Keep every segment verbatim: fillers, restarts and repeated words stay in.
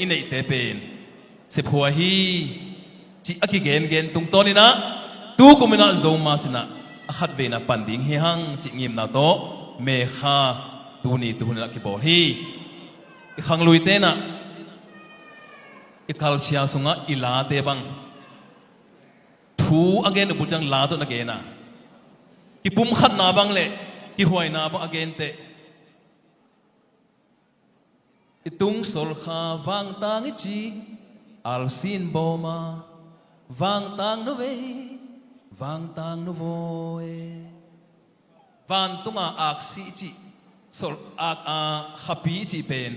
i neihte pen sephuai hi cih a kigengen tungtawninah tukum inah Zomus inah a khatveina pan ding hi hang cih ngimna tawh mekha tuni tuhun inah kibawl hi. I khangluite inah i culture sungah i late bang thu a gen uh bul ciang la tawh na gen a, kipumkhatna bang le kihuaina bang a gen teh. I tung sol kha vangtang i cih, alsin bawma vangtang no vei, vangtang no vaw e. Vantunga aksi i cih, sol ak a khapi i cih pen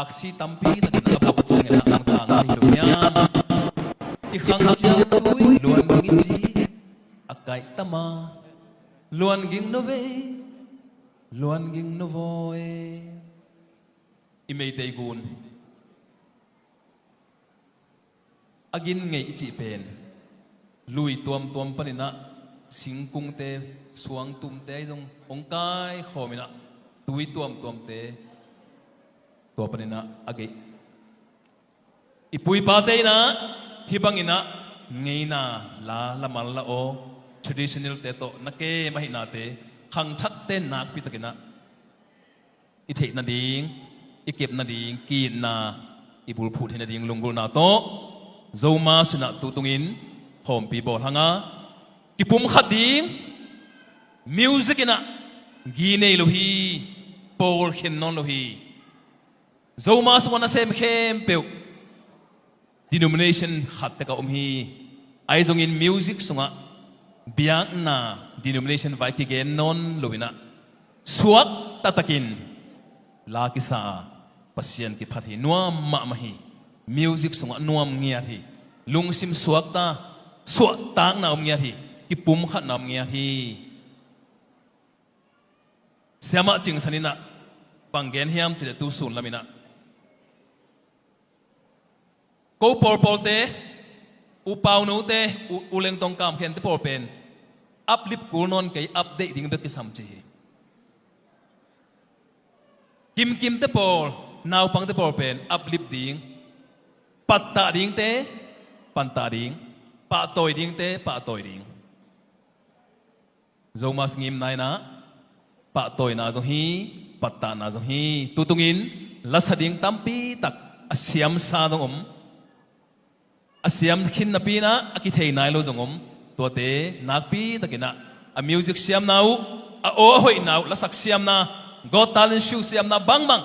aksi tampi takin a bawh ciangin a angtang ahi lo hiam? I khang ciang tui luan ging i cih a kaih tama luan ging no vei, luan ging no vaw e. I Meitei gun a gin ngeih i cih pen lui tuamtuam paninah singkungte, suangtumte ahi zong hong kaikhawm inah tui tuamtuamte tua paninah a geih. I puipate inah hih banginah ngeina la, lamal la aw, traditionalte tawh na kem ahihnate khangthakte nakpi takinah i theih nading, i kep nading, ki-itna, i bulphuh theih nading lunggulhna tawh Zomus inah tutungin khawmpi bawl hanga kipumkhat ding. Music inah gi nei lo hi, pawl khen nawn lo hi. Zomus sungah nasem khempeuh denomination khat tek a om hi. Ahi zongin music sungah biakna denomination vai kigen nawn lo inah suak taktakin la kisa a Pasian kiphat hi, nuam mahmah hi. Music sungah nuam ngiat hi. Lungsim suakta, suahtakna om ngiat hi. Kipumkhatna om ngiat hi. Siamah Cingsan inah bang gen hiam cih leh tu sun lam inah ko pawlpawlte, u Paunote, u, u Lengtong Kam Khente pawl pen aplip kul nawn kei, ap deih ding bek kisam ci hi. Kimkimte pawl, naupangte pawl pen aplip ding, pattah dingte pantah ding, pahtawi dingte pahtawi ding. Zomus ngimna inah pahtawina zong hi, pattahna zong hi. Tutungin lasa ding tampi tak a siamsa zong om, a siam khin napi inah a kithei nai lo zong om. Tuate nakpi takinah a music siamna uh, a aw a hoihna uh, lasak siamna, Got Talent Show siamna bangbang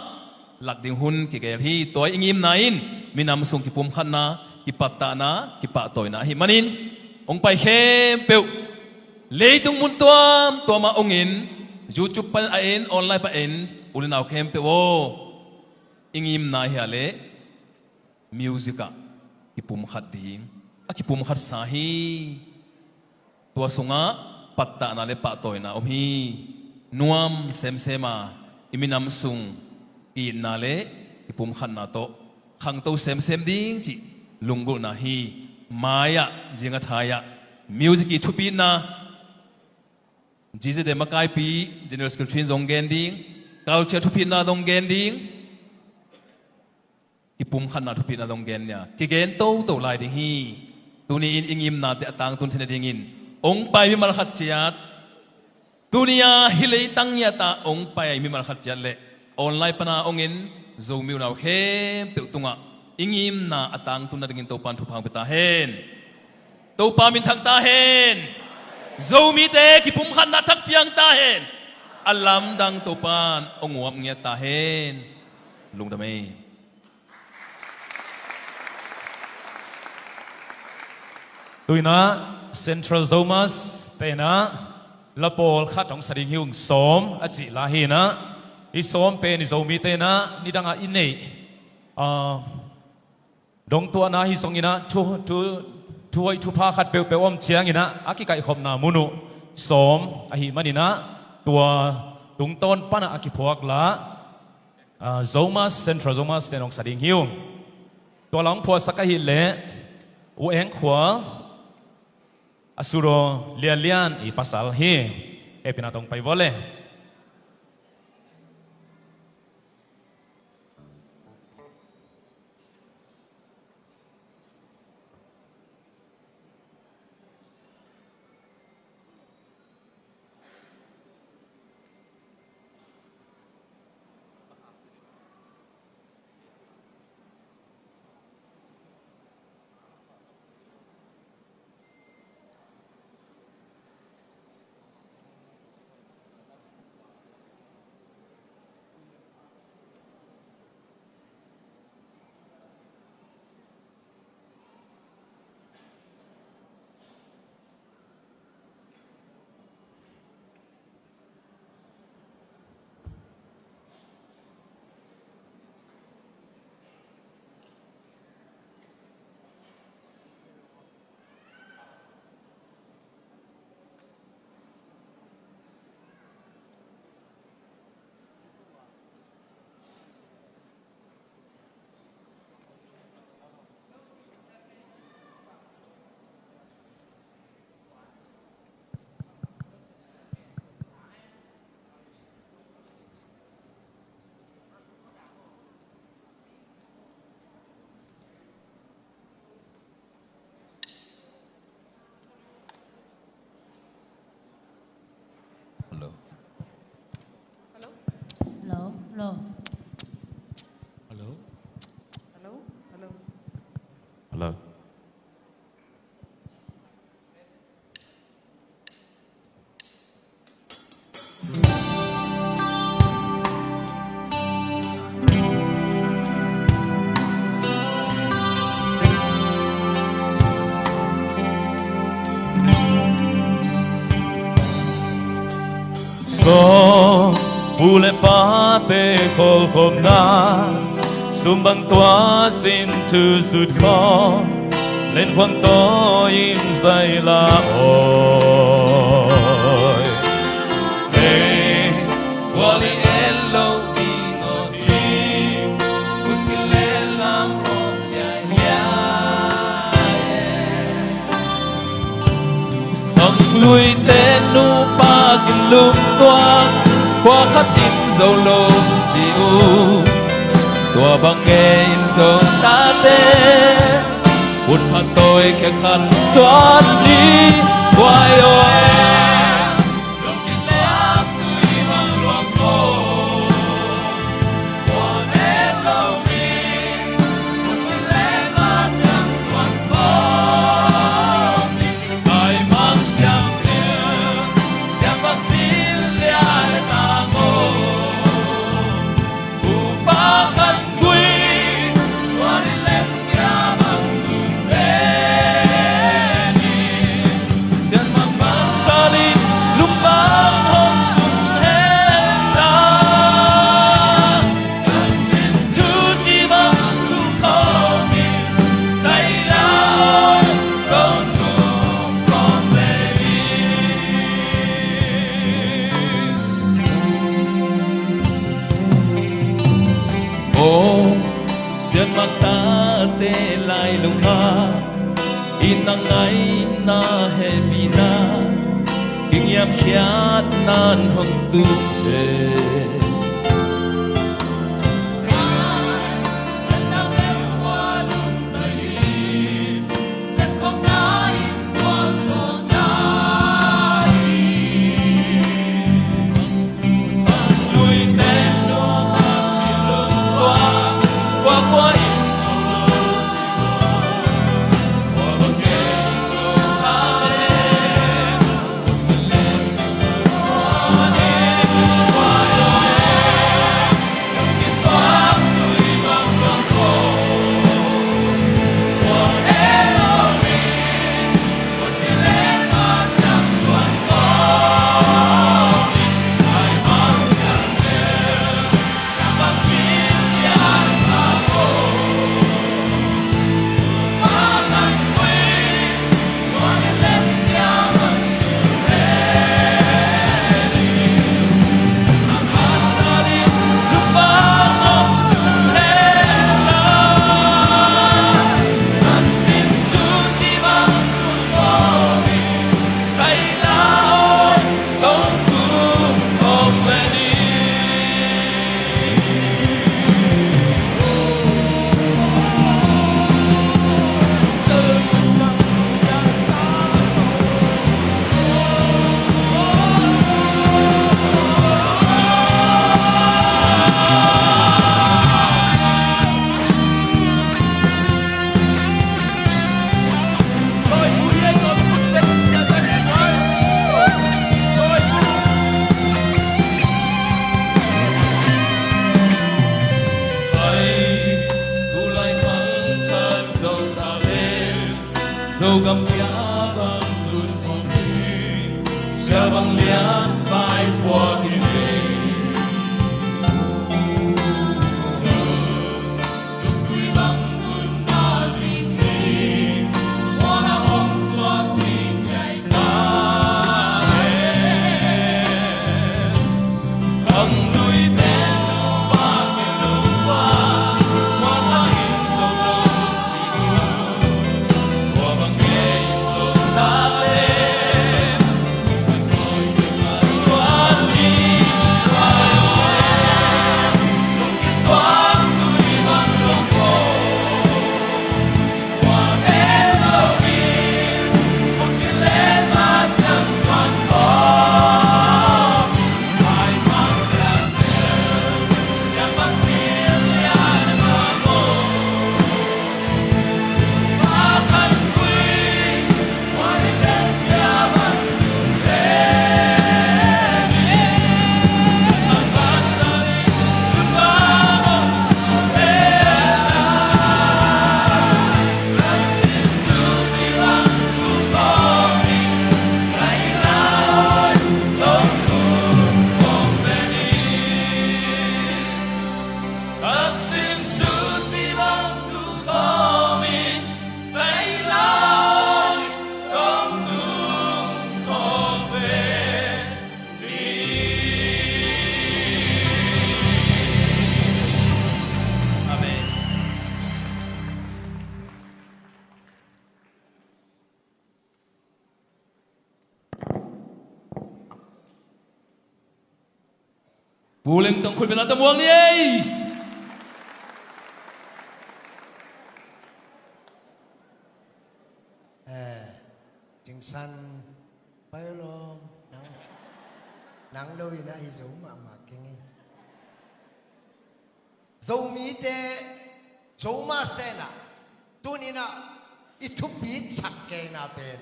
lak ding hun kigel hi. Tua i ngimna in minam sung kipumkhatna, kipattahna, kipahtawina ahih manin hong pai khempeuh, leitung mun tuamtuamah hong en, YouTube pan a en, online pan a en, u le nau khempeuh aw, i ngimna hi a leh music ah kipumkhat ding, a kipumkhatsa hi. Tua sungah pattahna le pahtawina om hi. Nuam semsem a i minam sung ki-itna le kipumkhatna tawh khangto semsem ding cih lunggulhna hi. Mai-ah, zinga thai-ah music i thupitna, GZDM makaipi General Secretary in zong gen ding, culture thupitna zong gen ding, kipumkhatna thupitna zong gen nia, kigen toto lai ding hi. Tuni-in i ngimnate a tangtun theihna dingin hong pai mimal khat ciat, tuni-a hih leitang ngiat ah hong pai mimal khat ciat le online pana hong en Zomi unau khempeuh tungah i ngimna a tangtun nadingin Topa'n thupha hong pia ta hen. Topa minthang ta hen. Zomite kipumkhatna thak piang ta hen. A lamdang Topa'n hong uap ngiat ta hen. Lungdam ei. Tu-in ah Central Zomus te in ah la pawlkhat hong sa ding hi ung. Sawm a cih la hi in ah, hih sawm pen i Zomite in ah nidang a i neih, ah, dongtuahna hi zongin ah thu, thu, thu hoih thupha khat peuhpeuh om ciangin ah a kikaihkhopna mun uh sawm ahih manin ah tua tungtawn pan ah a kiphuak la, ah, Zomus, Central Zomus te in hong sa ding hi ung. Tua la hong phuahsak ahih leh U Eng khua a suraw Lia Lian i pasal hi. Hehpihna tawh hong pai vua le. lo. Sawm, pu le pate khawlkhawmna, sum bang tua sin thu sut khawm, len khuang tawi in zai la aw. Hei, tua le et lo ding aw ci, ut ki le lam hong liai liai. Khangluite nupa kin lungtuang, khua khat in zo lo ci uh. Tua bang nge in zo tate, ut pha tawi khe khan suan ni, kuai aw e. Aw, sianmak tate lailungah, i na ngaihna hehpihna kingiapkhiatna in hong tung e. Zogam bia bang zun thong hi, sia bang lian vai puak hi hi. Pu Lengtong khut beng a tamuang ni ei. Eh, Cingsan, pai lo, nang, nang lo in a hi zo mahmah keng hi. Zomite, Zomaste in a, tuni in a, i thupi sak kei na pen,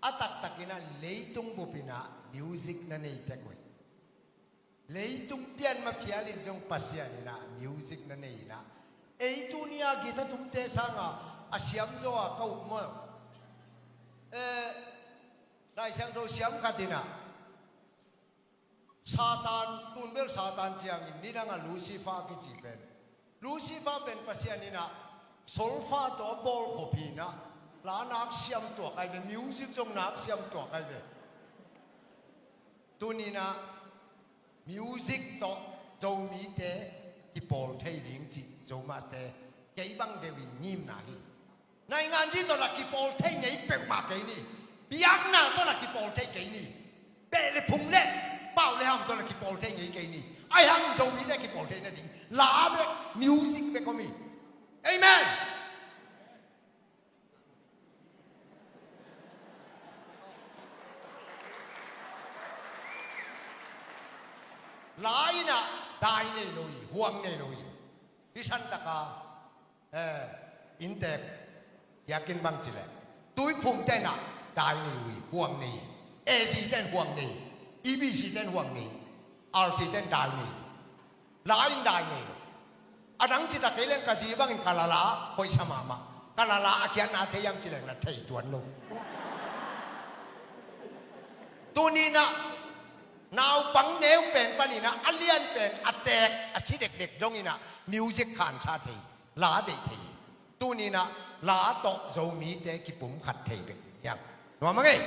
a taktak in a leitung bup in a music na nei tek uh hi. Leitung pian mah phial in zong Pasian in a music na nei in a, ei tuni a guitar tumte sang a, a siam zaw a ka up maw. Eh, Lai Siangtho siam khat in a, Satan, tun bel Satan ciangin nidang a Lucifer kici pen, Lucifer pen Pasian in a solfa tawh a bawlkhop hi in a, la nak siam tuak ai ve, music zong nak siam tuak ai ve. Tuni in a music tawh Zomite kipawl thei ding cih Zomaste kei bang deuh i ngimna hi. Nainganzi tawh la kipawl thei ngei peuhmah kei ni. Biakna tawh la kipawl thei kei ni. Beh le phung le pau le ham tawh la kipawl thei ngei kei ni. Ahi hangin Zomite kipawl thei nading la bek, music bek om hi. Amen. La in a dai nei lo hi, huang nei lo hi. Hi santaka, eh, inntek, biakinn bang ci leh, Tuiphum te in a dai nei uh hi, huang nei hi. A Z te in huang nei hi. E B C te in huang nei hi. R C te in dai nei hi. La in dai nei lo. A dang ci ta kei leng ka zi bangin ka la la hoih sa mahmah. Ka la la a khiatna thei hiam ci leng na thei tuan lo. Tuni in a naupang neu pen panin a, a lian pen a teek a si dekdek dong in a music khansa thei, la deih thei. Tuni in a la tawh Zomite kipumkhat thei bek hiam? Nuam a ngei.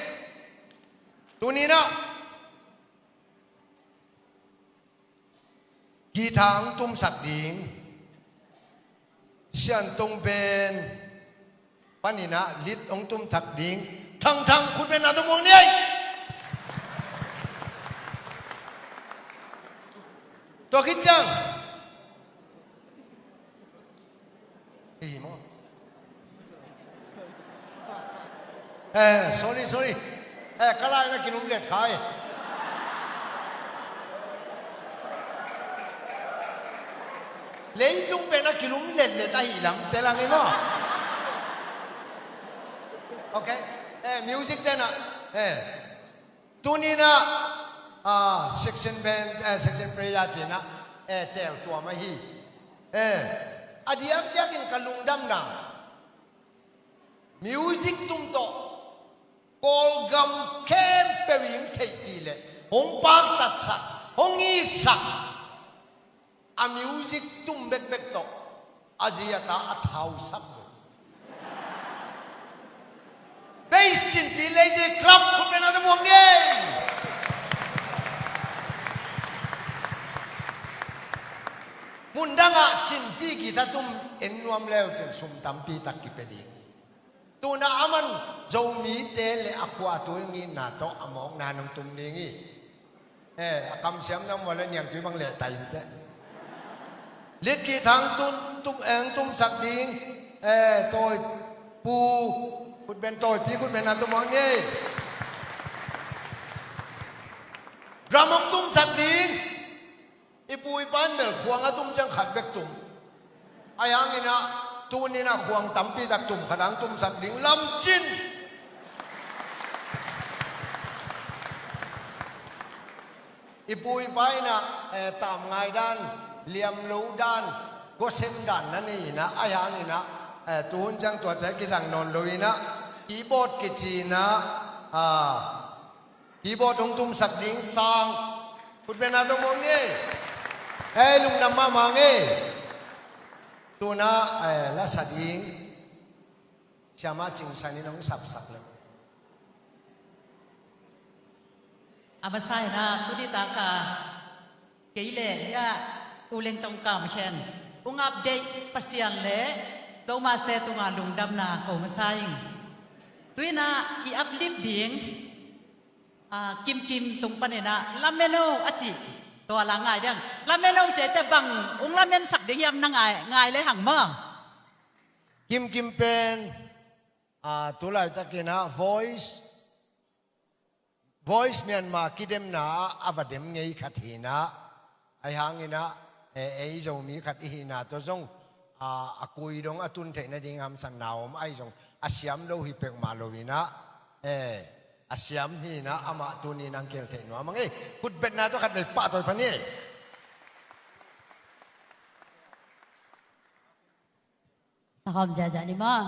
Tuni in a guitar hong tumsak ding, Sian Tong Ben panin a lead hong tumsak ding, Thang Thang khut beng a tamuang ni ei. Tua khit ciang Ei maw? Eh, sorry, sorry. Eh, ka lai na kilum let kha ei. Leitung pen a kilum let let ahi lam te lang ei maw? Okay. Eh, music te na. Eh. Tuni in a, ah, section band, eh, section prayer ci in a, eh, teel tuam ahi. Eh, a diakdiakin ka lungdamna, music tum tawh Kawlgam khempeuh in theihpih leh hong paktatsak, hong itsak. A music tum bekbek tawh a zi a ta a thausak zo. Bass cinpi, Lazy Club khut beng a tamuang ni ei. Mundang ah cinpi guitar tum en nuam leu cin sum tampi tak kipia ding. Tuna a man Zomite le a khua tui ngitna tawh a mawkna nong tum ding hi. Eh, a kamsiam na mua le niangtui bang leh ta in teh. Lit kithang tun, tum eng tumsak ding. Eh, tawi pu, khut beng tawipi, khut beng a tum ang ni. Drum hong tumsak ding. I pu i pa in bel khuang a tum ciang khat bek tum. Ahi hangin ah, tuni in ah khuang tampi tak tum khat ang tumsak ding lamcin. I pu i pa in ah, eh, tam ngai dan, liam lo dan, guasem dan na nei in ah, ahi hangin ah, eh, tuhun ciang tuate kizang nawn lo in ah, keyboard kici in ah, ah, keyboard hong tumsak ding sang, khut beng a tum hong ni. Eh, lungdam mahmah ing ei. Tuna, eh, la sa ding Siama Cingsan in hong sapsak le. A masa in ah, tuni tak a kei le, ya, U Leng Tong Kam Khen, ung update Pasian le Thomas te tungah lungdamna ko masa ing. Tu in ah i uplift ding Ah, Kim Kim tung panin ah, "Lameno," a ci. Tua la ngai ding. "Lameno," ci te bang, ung lamensak ding hiam na ngai, ngai le hang maw. Kim Kim pen, ah, tulaitakin ah Voice, Voice Myanmar kidemna ah a va dem ngei khat hi in ah, ahi hangin ah, eh, ei Zomi khat i hihna tawh zong, ah, a kui dong a tun theih nading hamsatna om ahi zong a siam lo hi peuhmah lo in ah, eh, a siam hi in ah amah tuni nang kiang theih nuam a ngei. Khutbetna tawh khat vei pahtawi pha ni. Sakhawm ziahziah ni maw.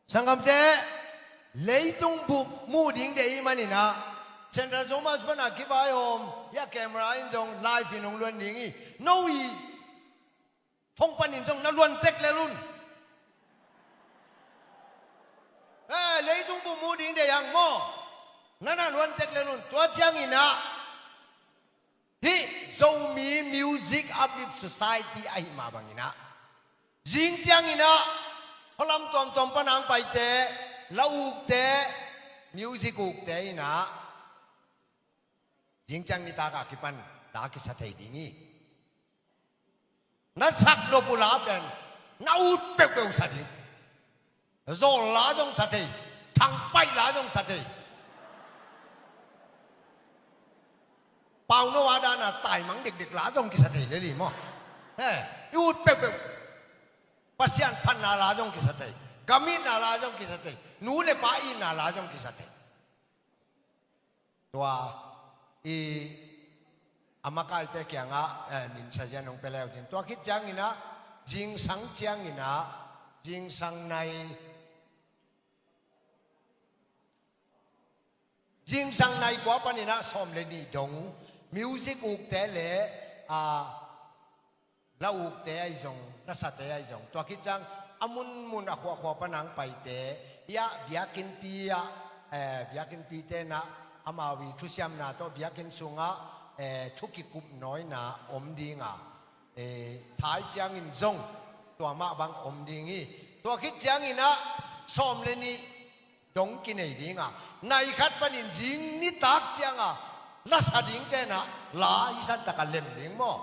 Sanggamte, leitung bup muh ding deih ahih manin ah, Central Zomus pana kivai om, hih a camera in zong live in hong luan ding hi. No i phone panin zong na luan tek lel un. Eh, leitung bup muh ding deih hang maw. Na na luan tek lel un. Tua ciangin ah, hih Zomi Music Uplift Society ahih mah bangin ah, zing ciangin ah, khualam tuamtuam pana hong paite, la ukte, music ukte in ah, zing ciang nitak a kipan la kisa thei ding hi. Na sak nop uh la pen na ut peuhpeuh sa ding. Zawl la zong sa thei, thangpaih la zong sa thei. Pauno a dana taimang dekdek la zong kisa thei lel hi maw. He. I ut peuhpeuh. Pasian phatna la zong kisa thei. Gam itna la zong kisa thei. Nu le pa itna la zong kisa thei. Tua i a makaite kiangah, eh, min sazian hong pia leu cin. Tua khit cianginah, zingsang cianginah, zingsang nai, zingsang nai kua paninah sawm le nih dong, music ukte le, ah, la ukte ahi zong, lasate ahi zong. Tua khit ciang a munmun a khuakhua pana hong paite, hiah biakinnpi ah, eh, biakinnpite nah amau i thusiamna tawh biakinn sungah, eh, thu kikup nawina om dinga, eh, thai ciangin zong tua mah bang om ding hi. Tua khit cianginah sawm le nih dong kinei dinga, nai khat panin zing nitak cianga lasa dingte nah la i santakah lem ding maw?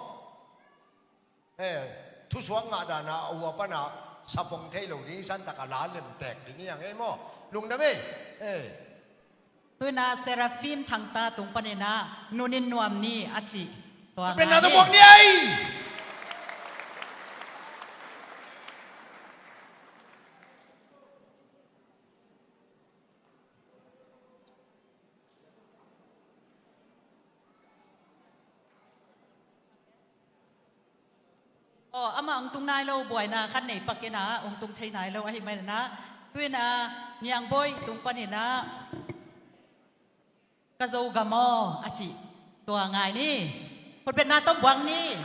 Eh, thusuak ngah dana a ua pana sapong thei lo ding i santakah la lemtek ding i ang ei maw? Lungdam ei. Eh. Tuina Seraphim Thangta tung paninah nunin nuam ni a cih. Tua penna ngai tawh buak ni ei. Aw, amah hong tung nai lo, buaina khat nei pakinah hong tung thei nai lo ahi maninah, tuinah Niangboi tung paninah ka Zogam aw a cih tua ngai ni. Khutbetna tawh buak ni.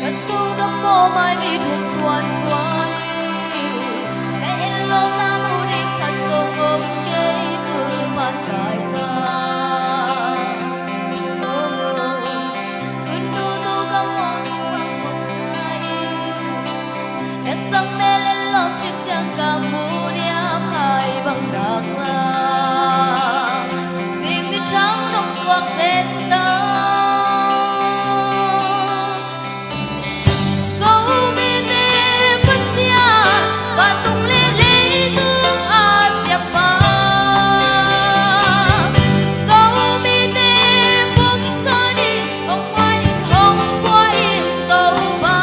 Ka Zogam aw, mai mi thum suan suan hi. Ka en lawmna mu ding khat zong om kei, tu man kai ta. Tun nu Zogam aw, bang khong nai. Ka sang mel en lawm cik ciang ka mu diam hai bang dak la. Sing mi thang dong suak zen ta. Zomite Pasian, vantung le leitung a siapa. Zomite pumkhat in hong pua in, hong pua in Topa.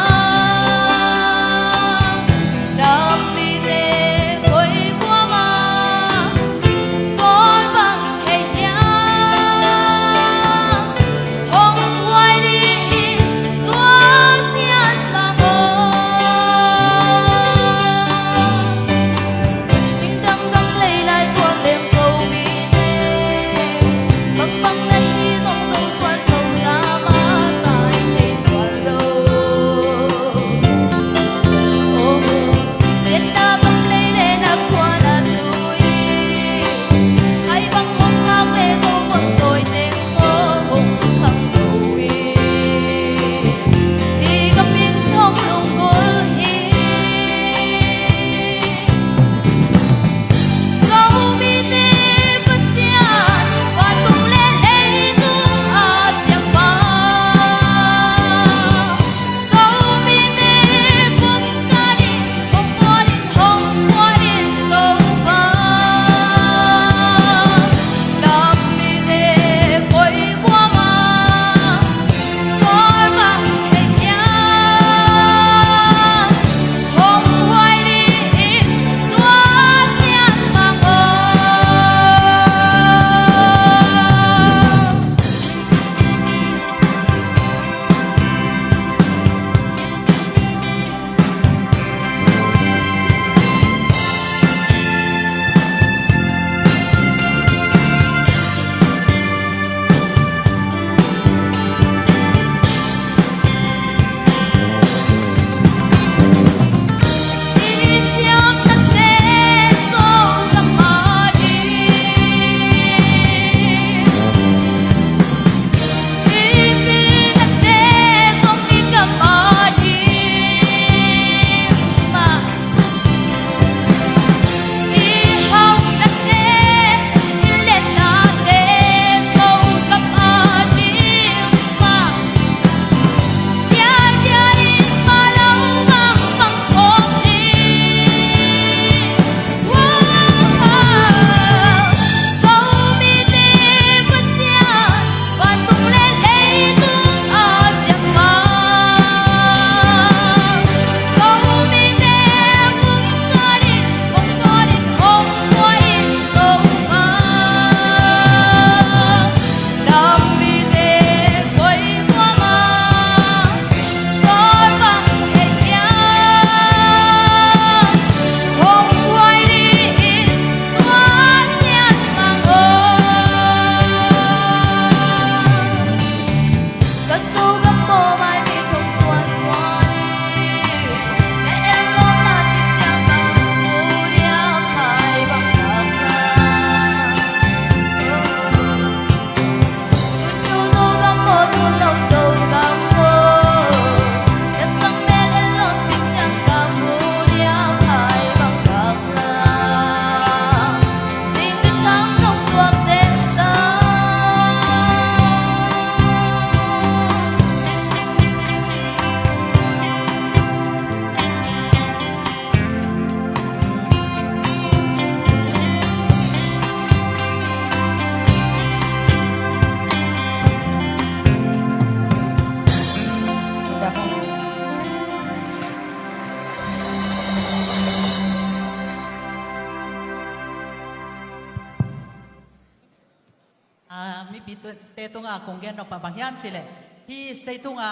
te tunga kong gen nop pah bang hiam cih leh, hih stage tunga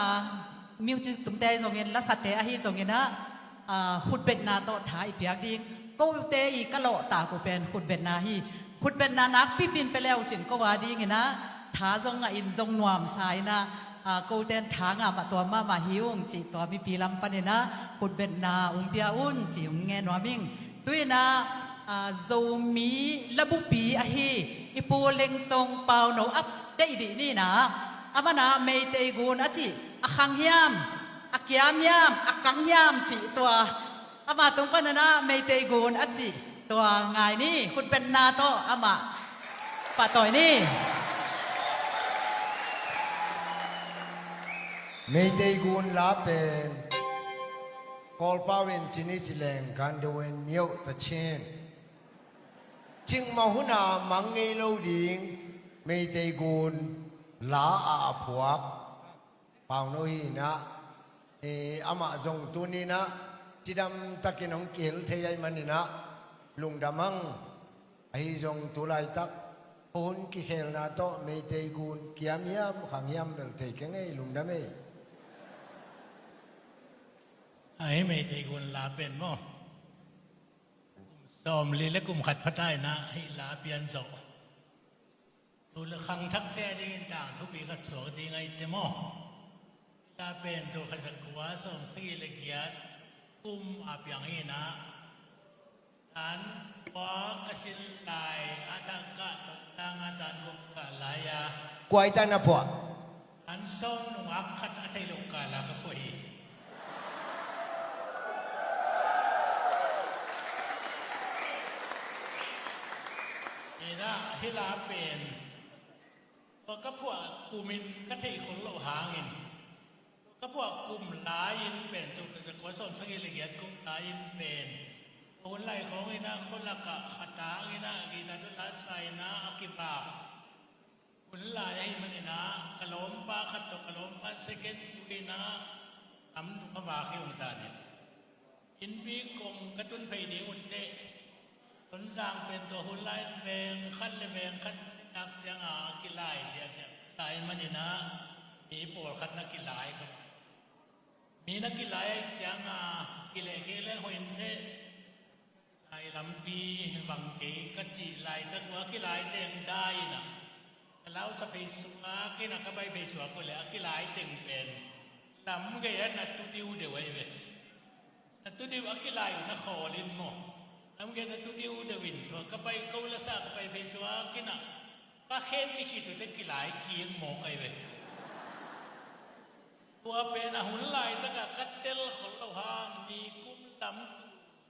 music tumte ahi zongin, lasate ahi zongin ah, ah, khutbetna tawh tha i piak ding. Kote i ka lawhtak uh pen khutbetna hi. Khutbetna nakpi pi in pia le uh cin ko a dingin ah tha zong ngah in zong nuamsa in ah, ah, kote in tha ngah mah tuam mahmah hi ung cih tua mipi lam panin ah khutbetna hong pia un cih hong ngen nuam ing. Tu in ah, ah, Zomi labupi ahi i Pu Lengtong Pauno a deih dih ni in ah, aman ah Meitei gun a cih a khang hiam, a kiam hiam, a kang hiam cih tua, ama tung panin ah Meitei gun a cih tua ngai ni. Khutbetna tawh amah pahtawi ni. Meitei gun la pen Kawlpau in ci ni ci leng kan deuh in myo ta chin. Cikmah hun a mang ngei lo ding Meitei gun la a a phuak Pauno hi in ah, eh, amah zong tuni in ah cidam takin hong kihel thei ahih manin ah lungdam ing. Ahi zong tu laitak hun kikhelna tawh Meitei gun kiam hiam, khang hiam bel thei keng ei, lungdam ei. Ahi, Meitei gun la pen maw, kum sawmli le kum khat pha ta in ah hih la pian zawh. Tu le khangthakte a dingin tangthu pi khat suak ding ahi te maw. Hih la pen tul khat za kua sawmsagih le giat kum a piang hi in ah, tan kua ka sin lai a, tan kah tawh tang a, tan kua ka lai a. Kua i tan a phuah? An sawm nungak khat a thei lo kal a ka phuah hi. Ina, hih la pen tua ka phuah kumin ka theih khol loh hangin, tua ka phuah kum lai-in pen, tul kua sawmsagih le giat kum lai-in pen, tua hun lai khawng in ah khualak ah khatang in ah guitar tawh la sa in ah a kibak hun lai ahih manin ah, ka lawmpa khat tawh ka lawmpa second tu in ah tam tung a vak hi ung ta in. Innpi kong ka tun phei ding uh teh, Tonzang pen tua hun lai-in veng khat le veng khat tak ciang a kilai ziahziah lai manin ah, mi pawlkhat na kilai kha. Mi na kilai ahih ciang a, kileh kik leng hoih in teh, lai lampi bang kei ka cih laitak uh a kilai teng dai in ah, ka lausa phei suak in ah, ka bai phei suak uh leh a kilai teng pen lam gei ah na tu diudeu ahi ve. Na tu diu a kilai uh na khawl in maw. Lam gei na tu diudeu in tua ka bai, ko lasa ka bai phei suak in ah, ka khen kikhit uh teh kilai kik mawk ahi ve. Tua pen a hun laitak a ka tel khol loh hang, ni kum lam tul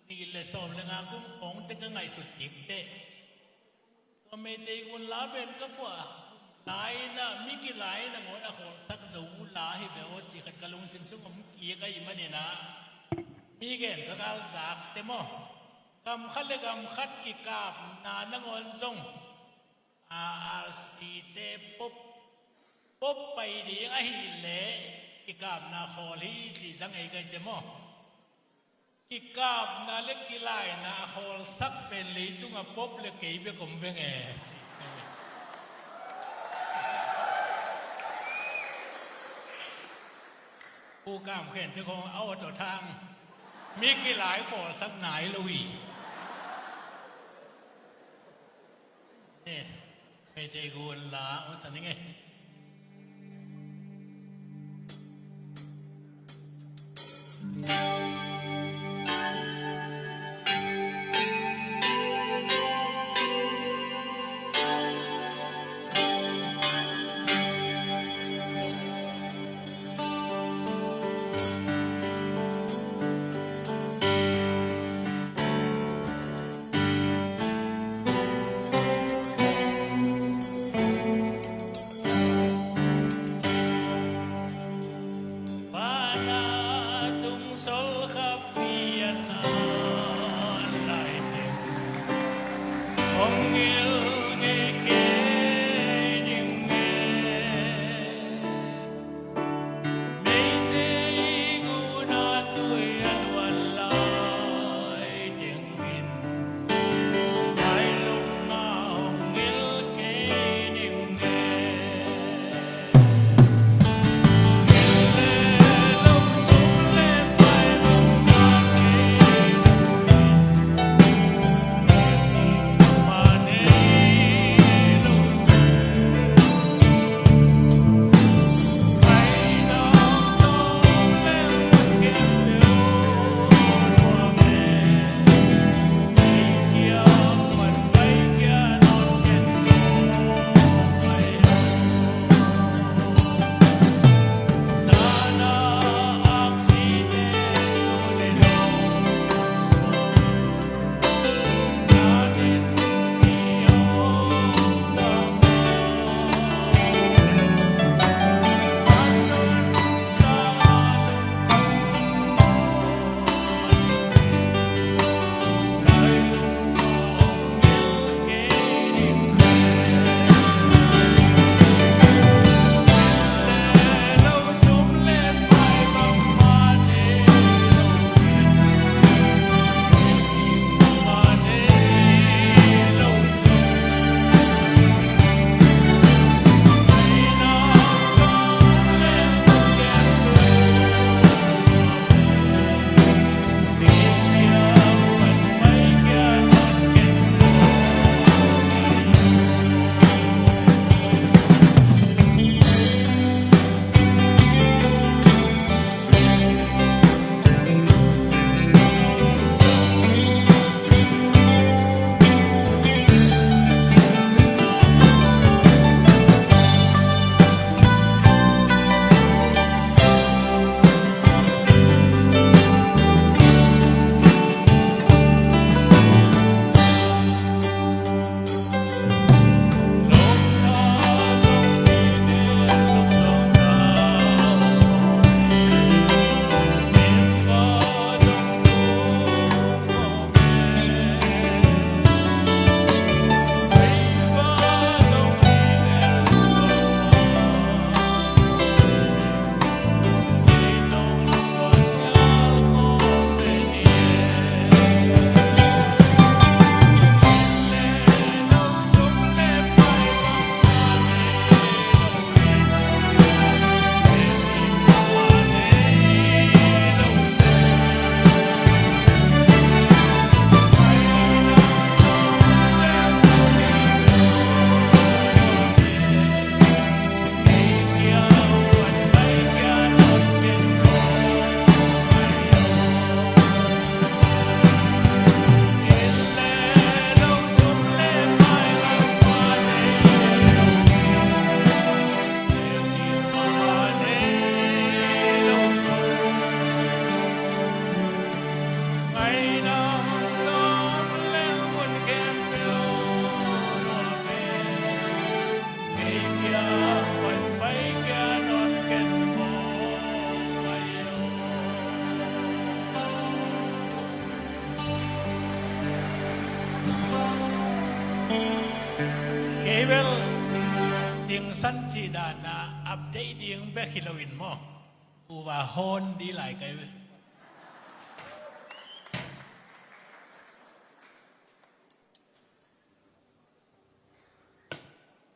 nih le sawm le nga kum khawng teh ka ngaihsut kik teh, tua Meitei gun la pen ka phuah lai-in ah, mi kilai-in a ngawn a khawlsak zo uh la hi ve aw cih khat ka lungsim sung om kik ahih manin ah, mi gen ka galzak te maw, gam khat le gam khat kikapna nangawn zong, a, R C te pop, pop pai ding ahih leh kikapna khawl hi cih zang ei ka hi te maw. Kikapna le kilaina a khawlsak pen leitung a pop le kei bek om veng e. Pu Kam Khen te khawng a awt awt hang, mi kilai khawlsak nai lo hi. Eh, Meitei gun la awt sa ning e. Eng san cih dan a update ding bek hi loin maw? Uva hawn di lai kai ve.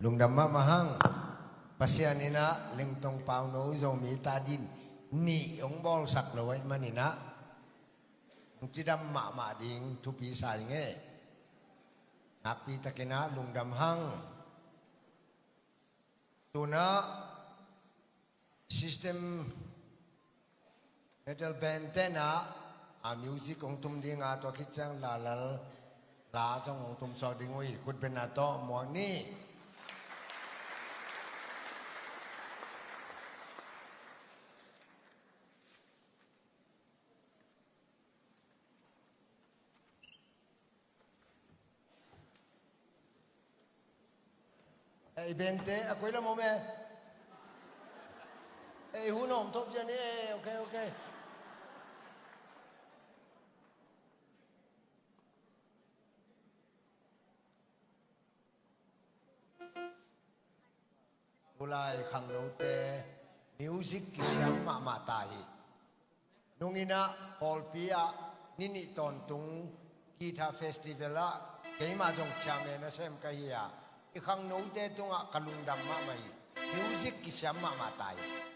Lungdam mahmah hang. Pasian in ah Lengtong Pauno Zomi ta din nih hong bawlsak lo ahih manin ah hong cidam mahmah ding thupi sa ing e. Nakpi takin ah lungdam hang. Tu-in ah System Metal Band te'n ah, a music hong tum ding a, tua khit ciang Lalal La zong hong tum suak ding uh hi. Khut beng a tawh muak ni. Ei, band te a koi lam om e? Ei, hun om thop ciang ni e. Ok, ok. Tulai khangnote music kisiam mahmah ta hi. Nung in ah pawlpi ah ni nih tawntung guitar festival ah keimah zong chairman a sem ka hi a, i khangnote tungah ka lungdam mahmah hi. Music kisiam mahmah ta hi.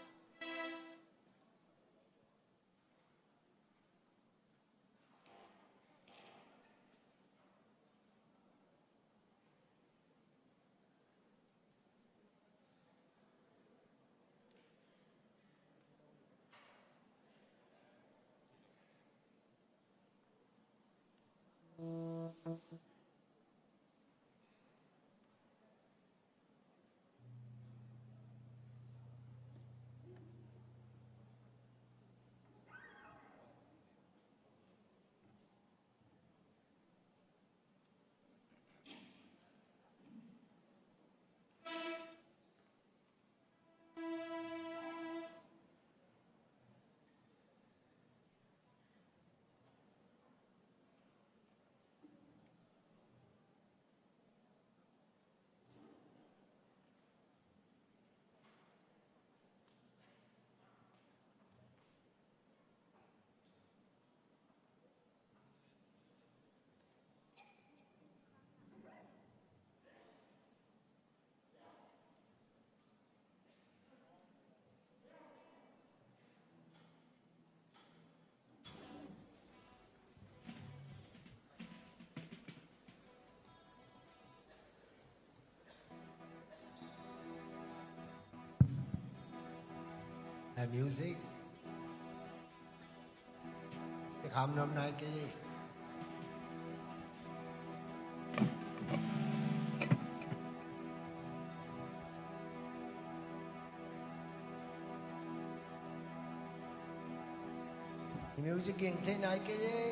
A music. Te kham nuam nai kei. Music ging thei nai kei e.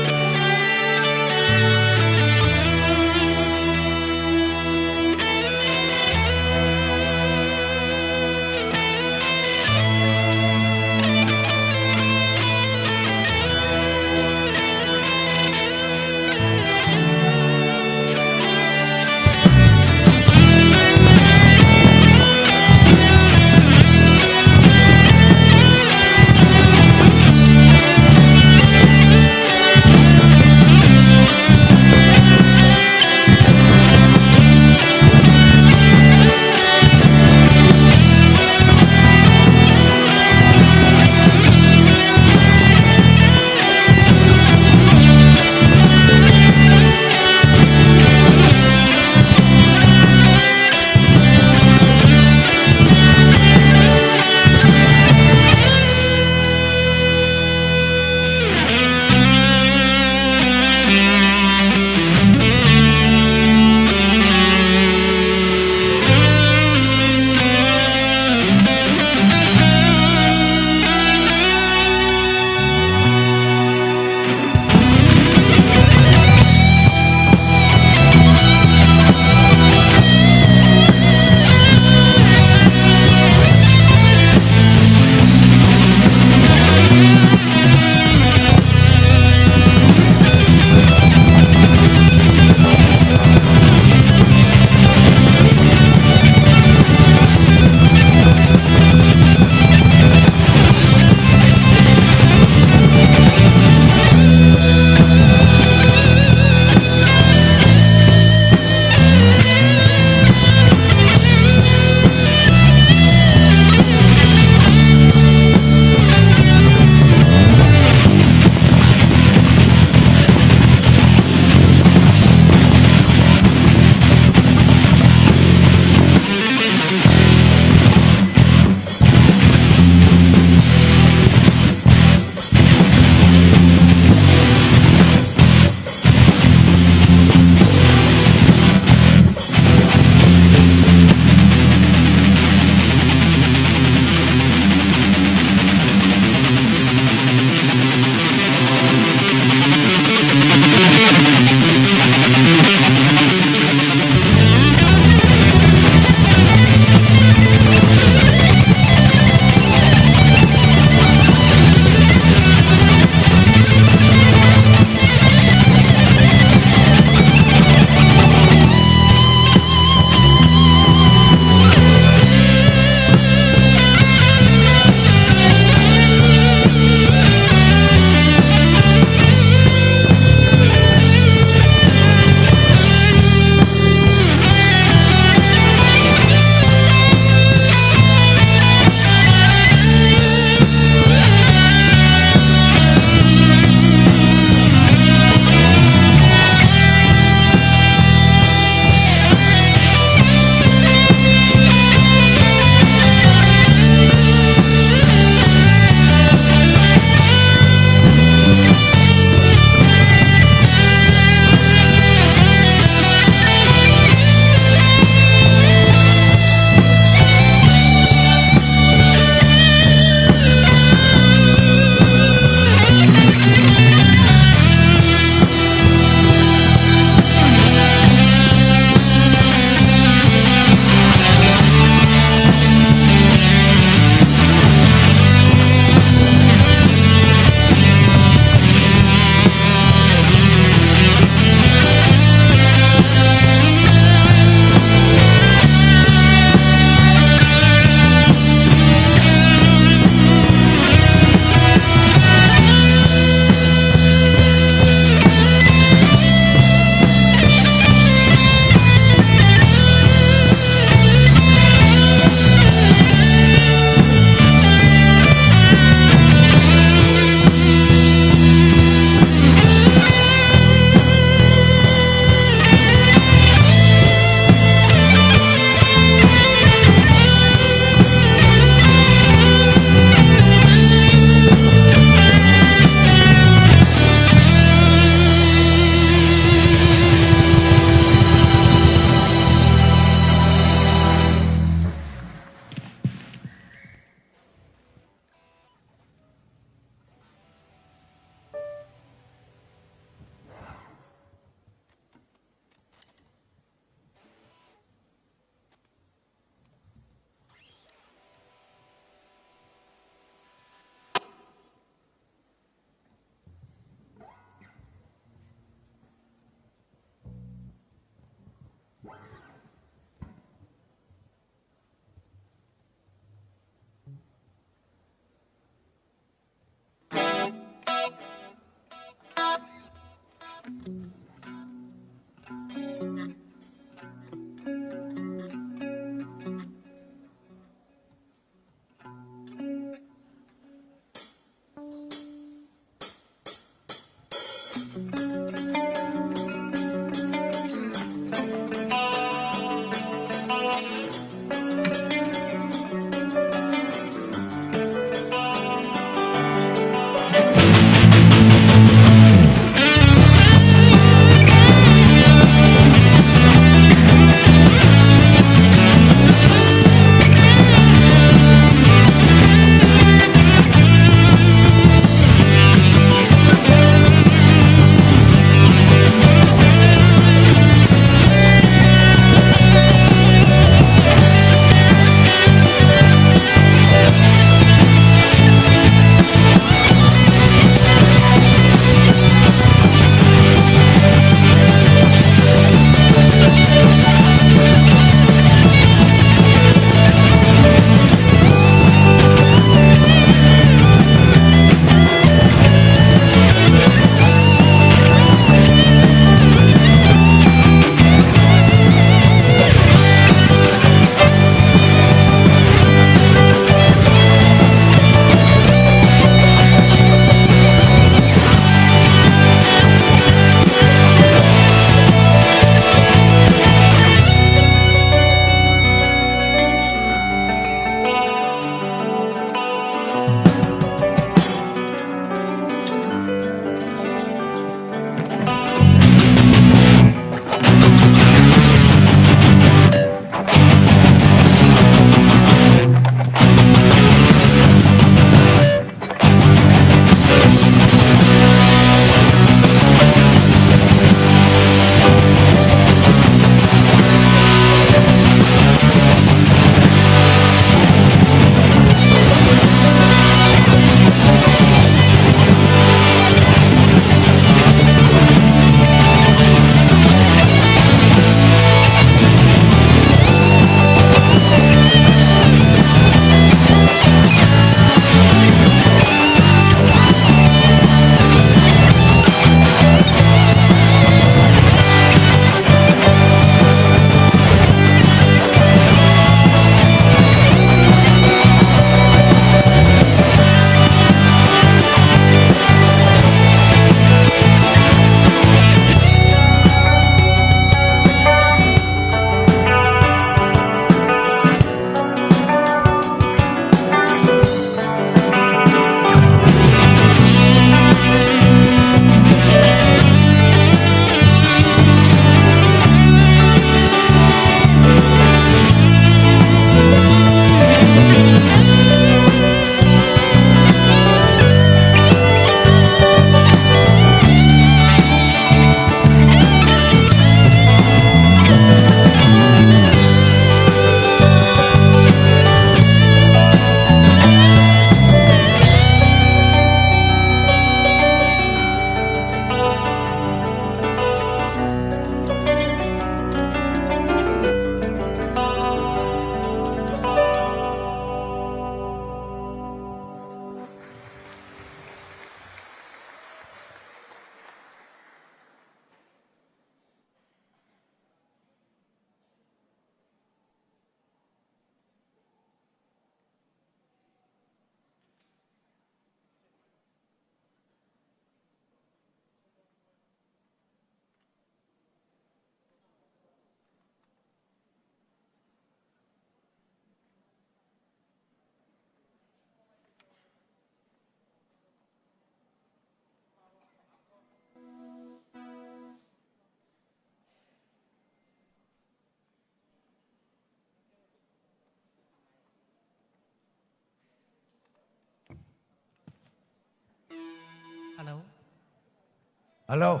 Hello.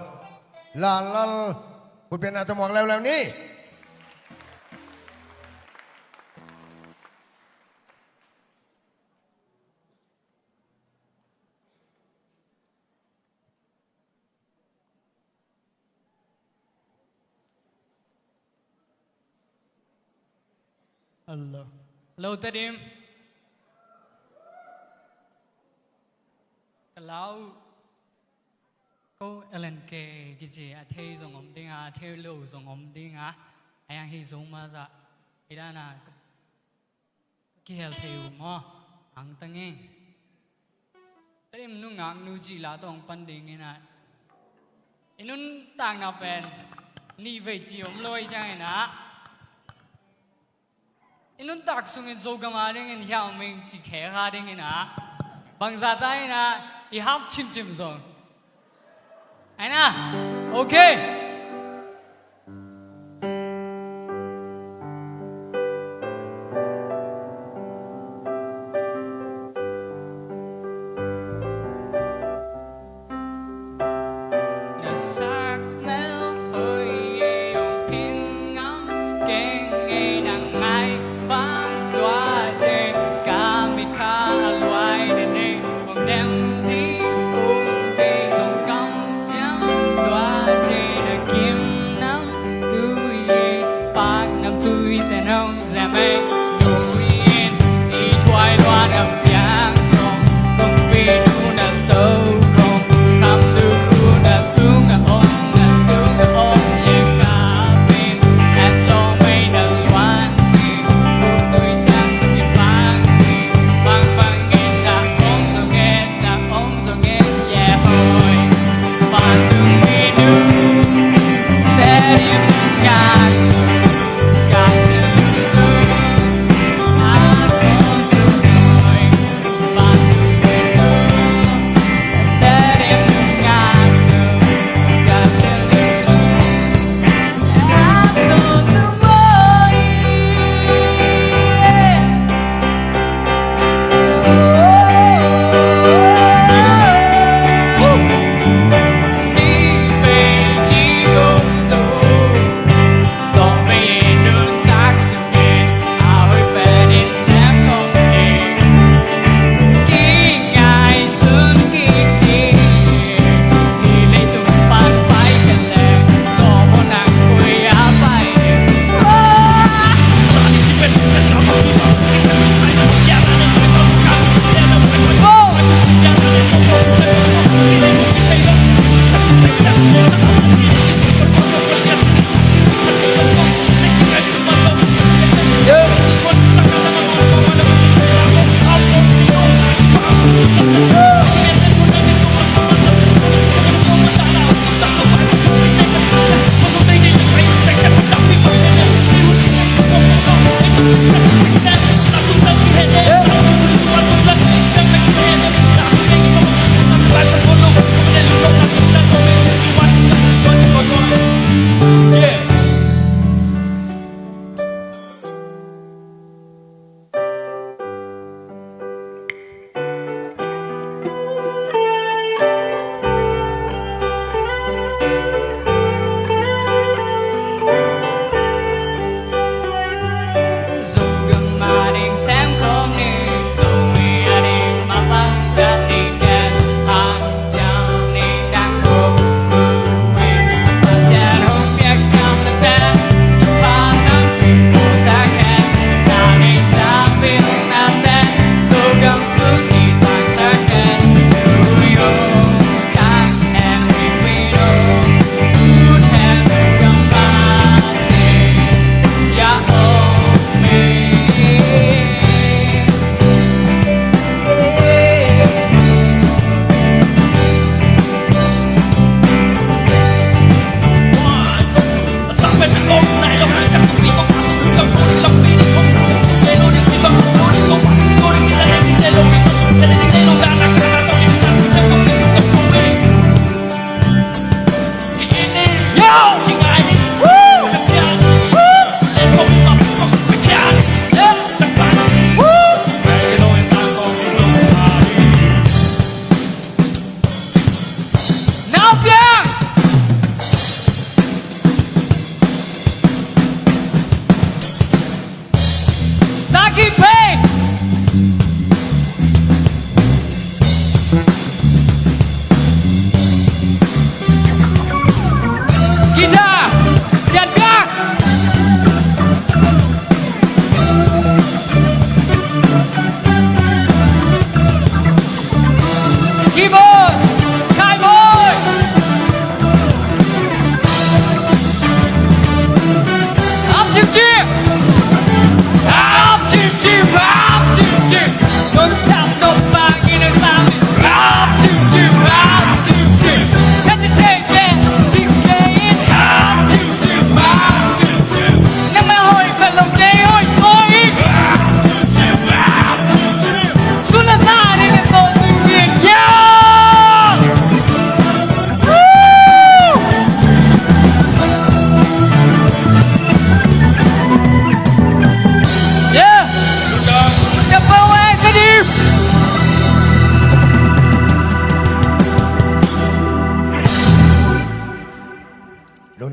Lalal, khutbetna tawh muak leuleu ni. Hello. Hello, Tedim. Ka lau uh, ko L N K kici a thei zong om ding a, a thei lo zong om ding a, a yang hi zong ma za. I dan a kihel thei uh maw? Ang tangin. Tedim nungak nu ci la tawh pan ding in a. I nuntakna pen nih vei ci om lo i ciang in a. I nuntak sungin Zogam a dingin hiau ming ci khe kha ding in a. Bangza ta in a i hap cimcim zong. Aina. Okay.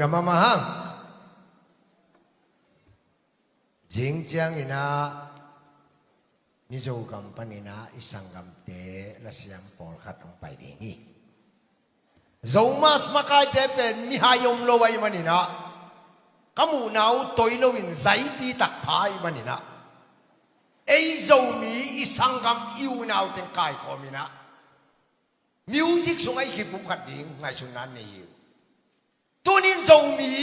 Mama hang. Zing ciangin ah Mizo gam panin ah i sanggamte lasiam pawlkhat hong pai ding hi. Zomus makaite pen mihai om lo ahih manin ah, ka muhna uh toi loin zaipi takpha ahih manin ah, ei Zomi i sanggam i unau teng kaikhawm in ah, music sungah i kipumkhat ding ngaihsutna nei hi uh. Tunin Zomi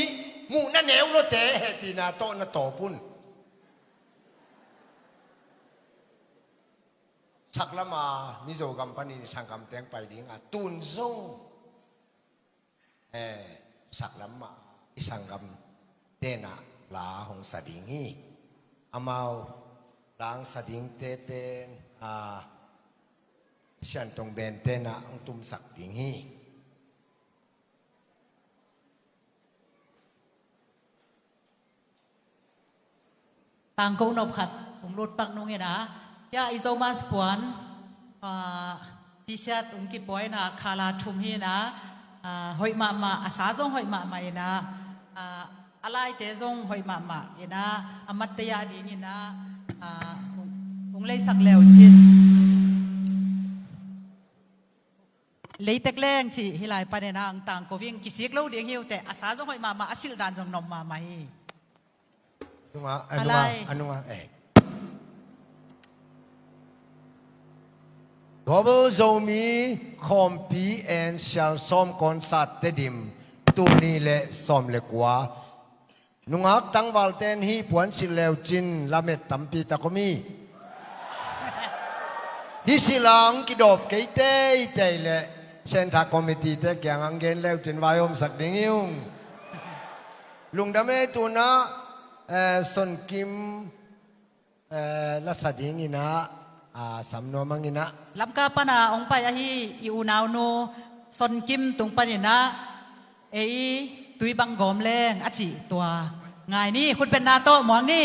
muhna neu lote hehpihna tawh na tawp un. Saklam a Mizo gam panin i sanggamte hong pai ding a, tun zong, eh, saklam ah i sanggamte in ah la hong sa ding hi. Amau la hong sa dingte pen, ah, Siantong Band te in ah hong tumsak ding hi. Tangko nop khat hong lut pak nung in ah, ya, i Zomus puan, ah, T-shirt hong kipua in ah, khala thum hi in ah, ah, hoih mahmah, a sa zong hoih mahmah in ah, ah, a laite zong hoih mahmah in ah, a matte a ding in ah, ah, hong, hong leisak leu cin. Leitek leng cih hih lai panin ah hong tangko ing, kisik lo ding hi uh teh, a sa zong hoih mahmah, a silh dan zong nuam mahmah hi. Nungah, a, a nungah, lai, a nungah, eh. Global Zomi Khawmpi and Sialsawm Concert Tedim, tul nih le sawm le kua. Nungak tangvalte in hih puan silh leu cin lamet tampi tak om hi. Hih silh a hong kidawp kei teitei leh Centre Committee te kiangah hong gen leu cin vaihawmsak ding hi ung. Lungdam ei. Tu-in ah, eh, Son Kim, eh, la sa ding in ah, ah, sam nuam ing in ah. Lamka pan a hong pai ahi i unaunu Son Kim tung panin ah, ei Tuibang Gawm Leng a cih tua ngai ni, khutbetna tawh muang ni.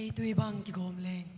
Ei Tuibang Kigawm Leng.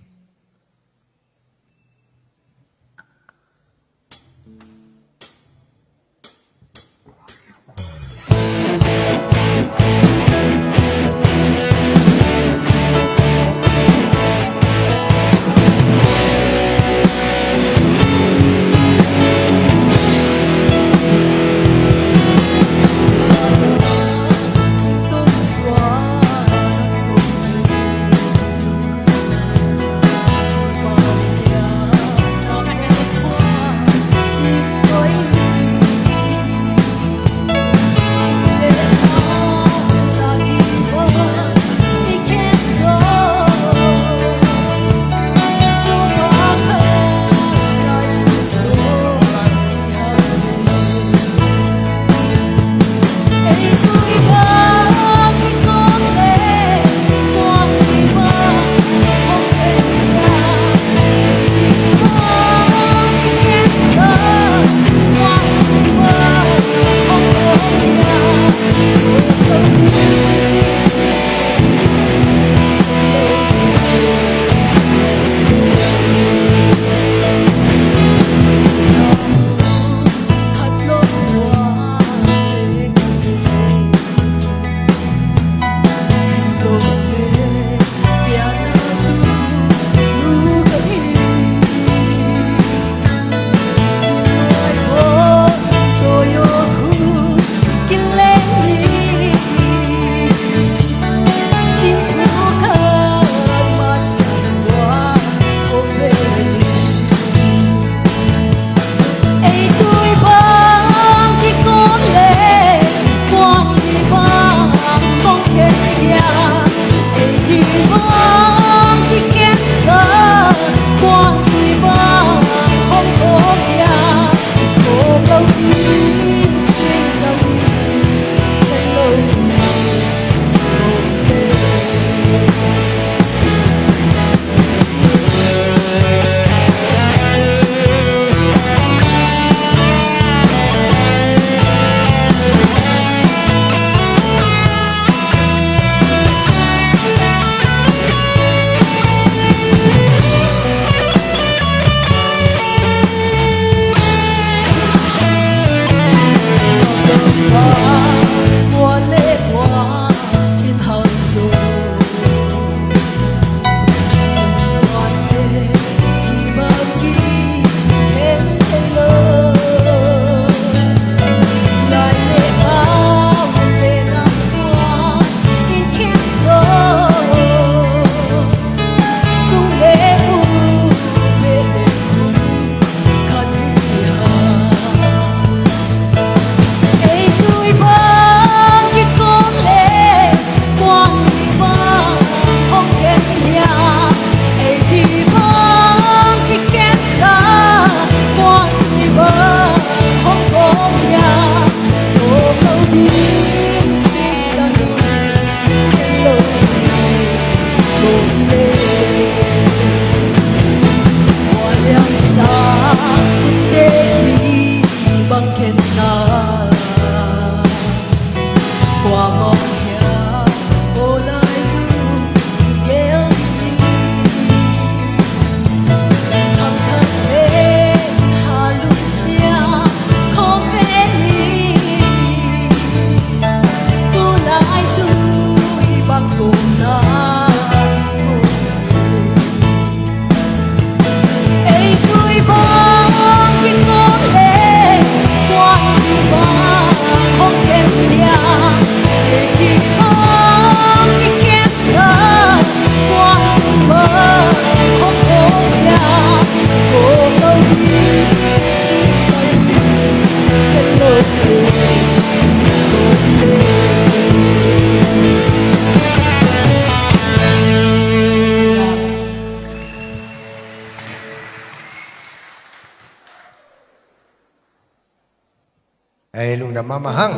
Ei, lungdam mahmah hang.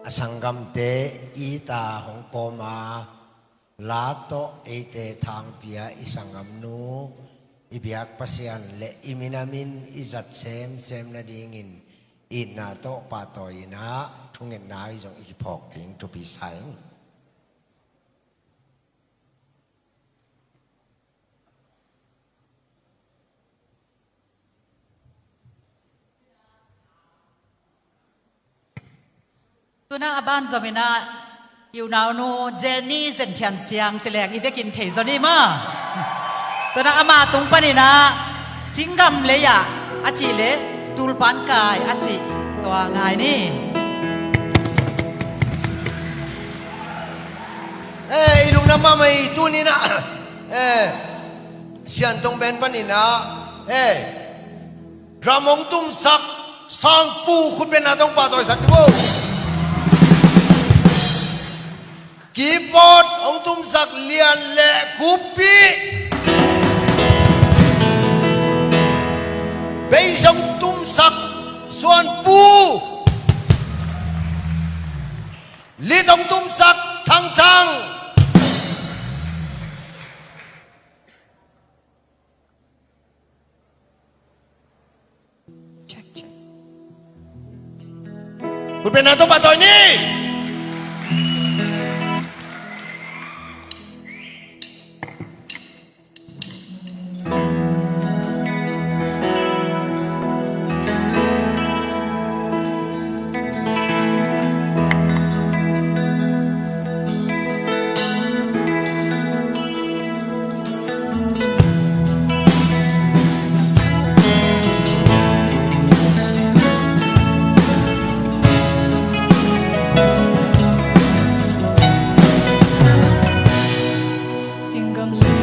A sanggamte i ta hong kawm a, la tawh eite thangpi a i sanggamnu, i biak Pasian le i minamin i zat semsem nadingin itna tawh pahtawi in ah thungetna i zong i kiphawk ding thupi sa ing. Tuna a ban zom in ah i unaunu Jenny Zen Thian Siang ci leng i vekin thei zaw ni maw. Tuna ama tung panin ah Singgam lei ah a cih leh Tulpan kai a cih tua ngai ni. Eh, i lungdam mahmah hi. Tuni in ah, eh, Siantong Band panin ah, eh, drum hong tumsak Sangpu, khutbetna tawh pahtawisak ding uh. Keyboard hong tumsak Lian le Kupi. Bass hong tumsak Suanpu. Lead hong tumsak Thang Thang. Khutbetna tawh pahtawi ni. Singgam le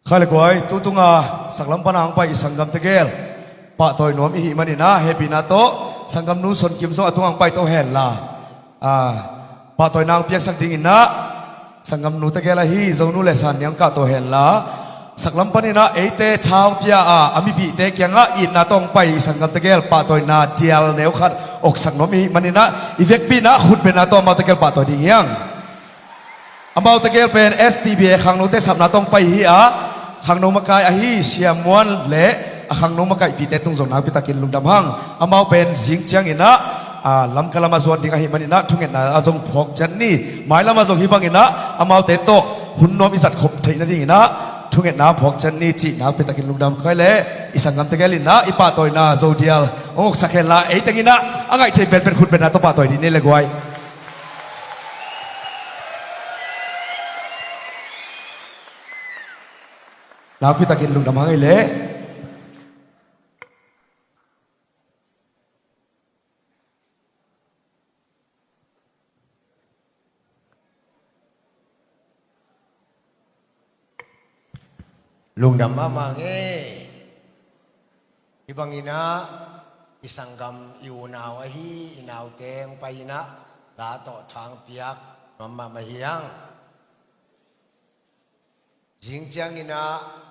Khai le guai, tutunga saklam pana hong pai i sanggam tegel pahtawi nuam i hih maninah hehpihna tawh sanggamnu Son Kim zong a tungah hong pai to henla, a, pahtawina hong piaksak dinginah sanggamnu tegel ahi Zonu le San Niang kah to henla, saklam paninah eite tha hong pia a, a mipihte kiangah itna tawh hong pai i sanggam tegel pahtawina dial neu khat oksak nuam i hih maninah i vekpi inah khutbetna tawh amau tegel pahtawi ding hiang. Amau tegel pen S T B A khangnote sapna tawh hong pai hi a, khangno makai ahi Sia Muan le a khangno makaihpihte tung zong nakpi takin lungdam hang. Amau pen zing cianginah, a, Lamka lamah zuan ding ahih maninah thungetna ah zong phawk ciat ni. Mailamah zong hih banginah amaute tawh hun nuam i zat khop theih nadinginah thungetna phawk ciat ni cih nakpi takin lungdam. Khai le i sanggam tegel inah i pahtawina Zodial hong oksak henla, ei tenginah a ngaih thei penpen khutbetna tawh pahtawi dih ni le guai. Nakpi takin lungdam hang ei leh. Lungdam mahmah nge. Hih banginah i sanggam i unau ahi i naute hong pai inah la tawh tha hong piak mahmah hi hang. Zing cianginah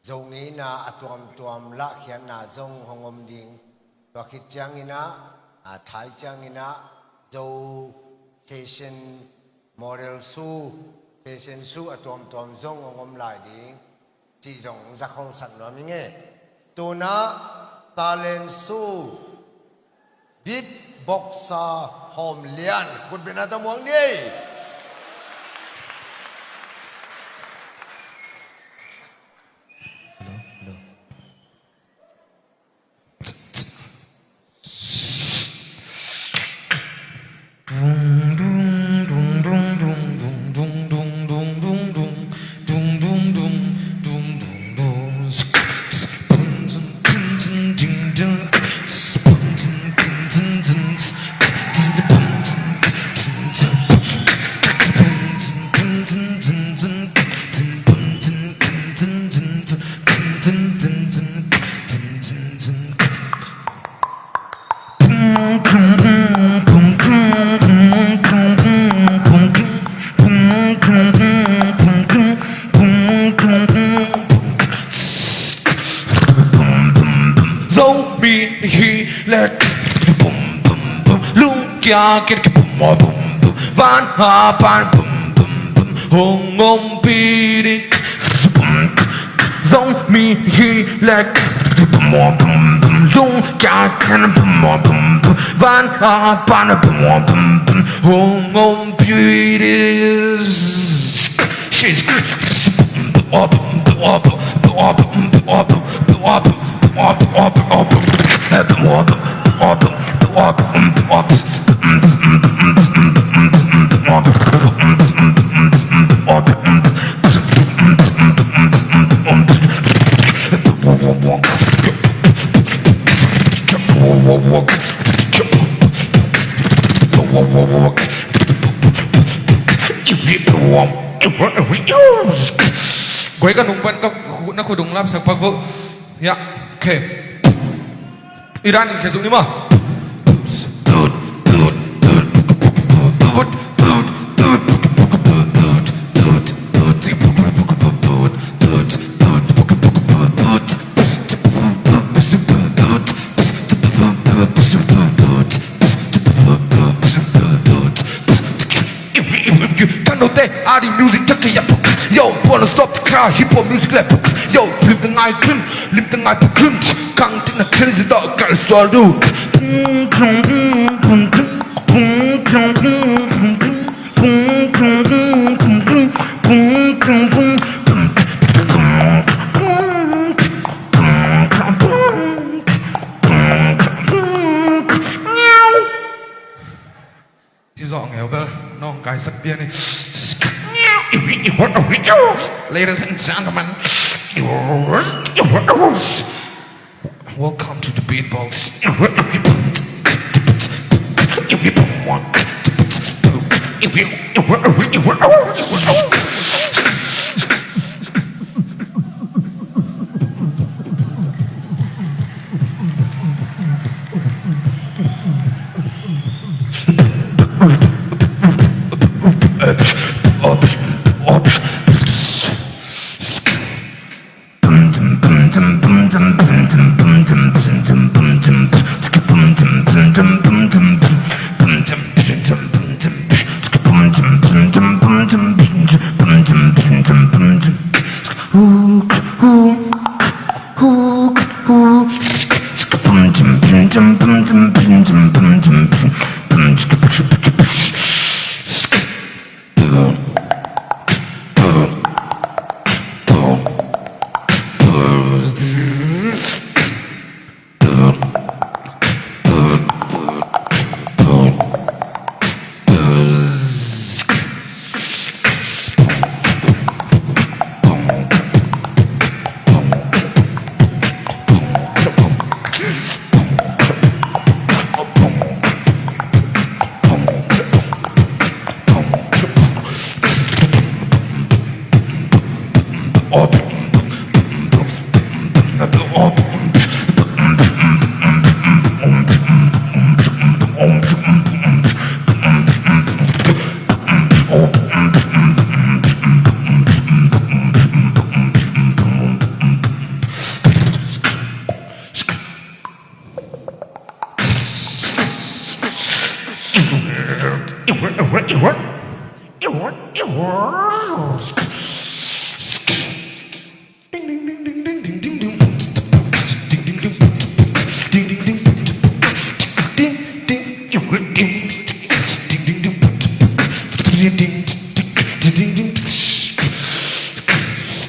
Zo ngeina a tuamtuam lahkhiatna zong hong om ding. Tua khit cianginah, a, thai cianginah Zo fashion model show, fashion show a tuamtuam zong hong om lai ding cih zong hong zakhong sak nuam ing e. Tunah talent show beatboxer Hawm Lian khutbetna tawh muang ni. Hello, hello. Zomi hi le bum bum bum, lungkia kit ki bum bum bum, van ha pan bum bum bum, hong om pi ding. Zomi hi le bum bum bum, lungkia kit bum bum bum, van ha pan bum bum bum, hong om pi ding. Guai ka nung pan ka khu-, na khut ung lapsak pak vo. Ya, okay. Iran khezuk ni ma. Kano te adi music take ya. Yo, wanna stop the crowd, hip hop music le. Yo, flip the ngai klim, lim the ngai klim. Kang tin na crazy dog, girl, so do. Hi zawh ngeu bel nawng kaisak pian hi. Ladies and gentlemen, welcome to the beatbox.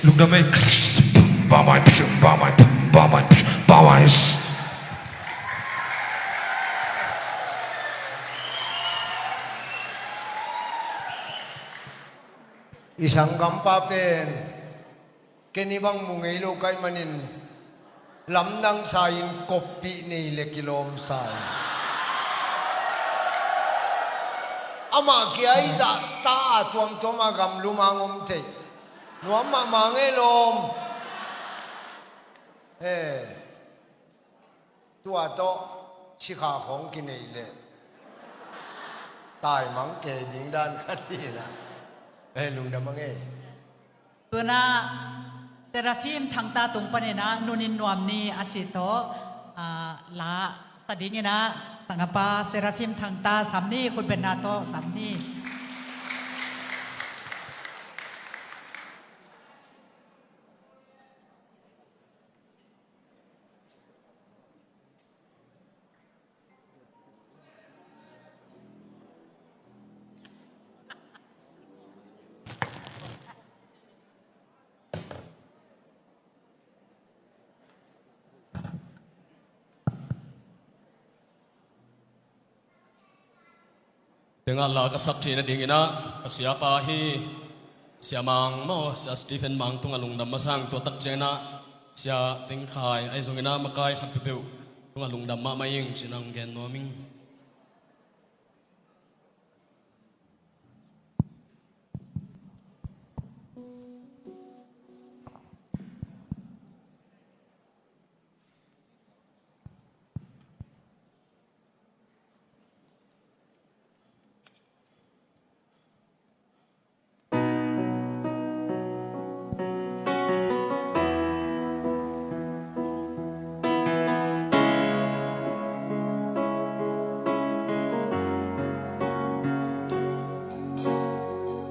Lungdam ei. Bamai, bamai, bamai, bamai. I sanggampa pen ken i bang mu ngei lo ka hih manin lamdang sa in koppih nei le kilawm sa in. Amah kia i zahta a tuamtuam a gamlum a ngom thei. Nuam mahmah ngei lawm. He. Tua tawh Sikha khawng kinei leh taimang kei ding dan khat hi na. Eh, lungdam a ngei. Tuna Seraphim Thangta tung panin ah nunin nuam ni a cih tawh, ah, la sa dingin ah sangapa Seraphim Thangta sam ni, khutbetna tawh sam ni. Tengah la ka sak theih nadingin ah ka siapa hi, Sia Mang maw, Sia Stephen Mang tungah lungdam masa ing. Tua tak ciangin ah Sia Teng Khai ahi zongin ah makai khat peuhpeuh tungah lungdam mahmah ing ci-in ah gen nuam ing.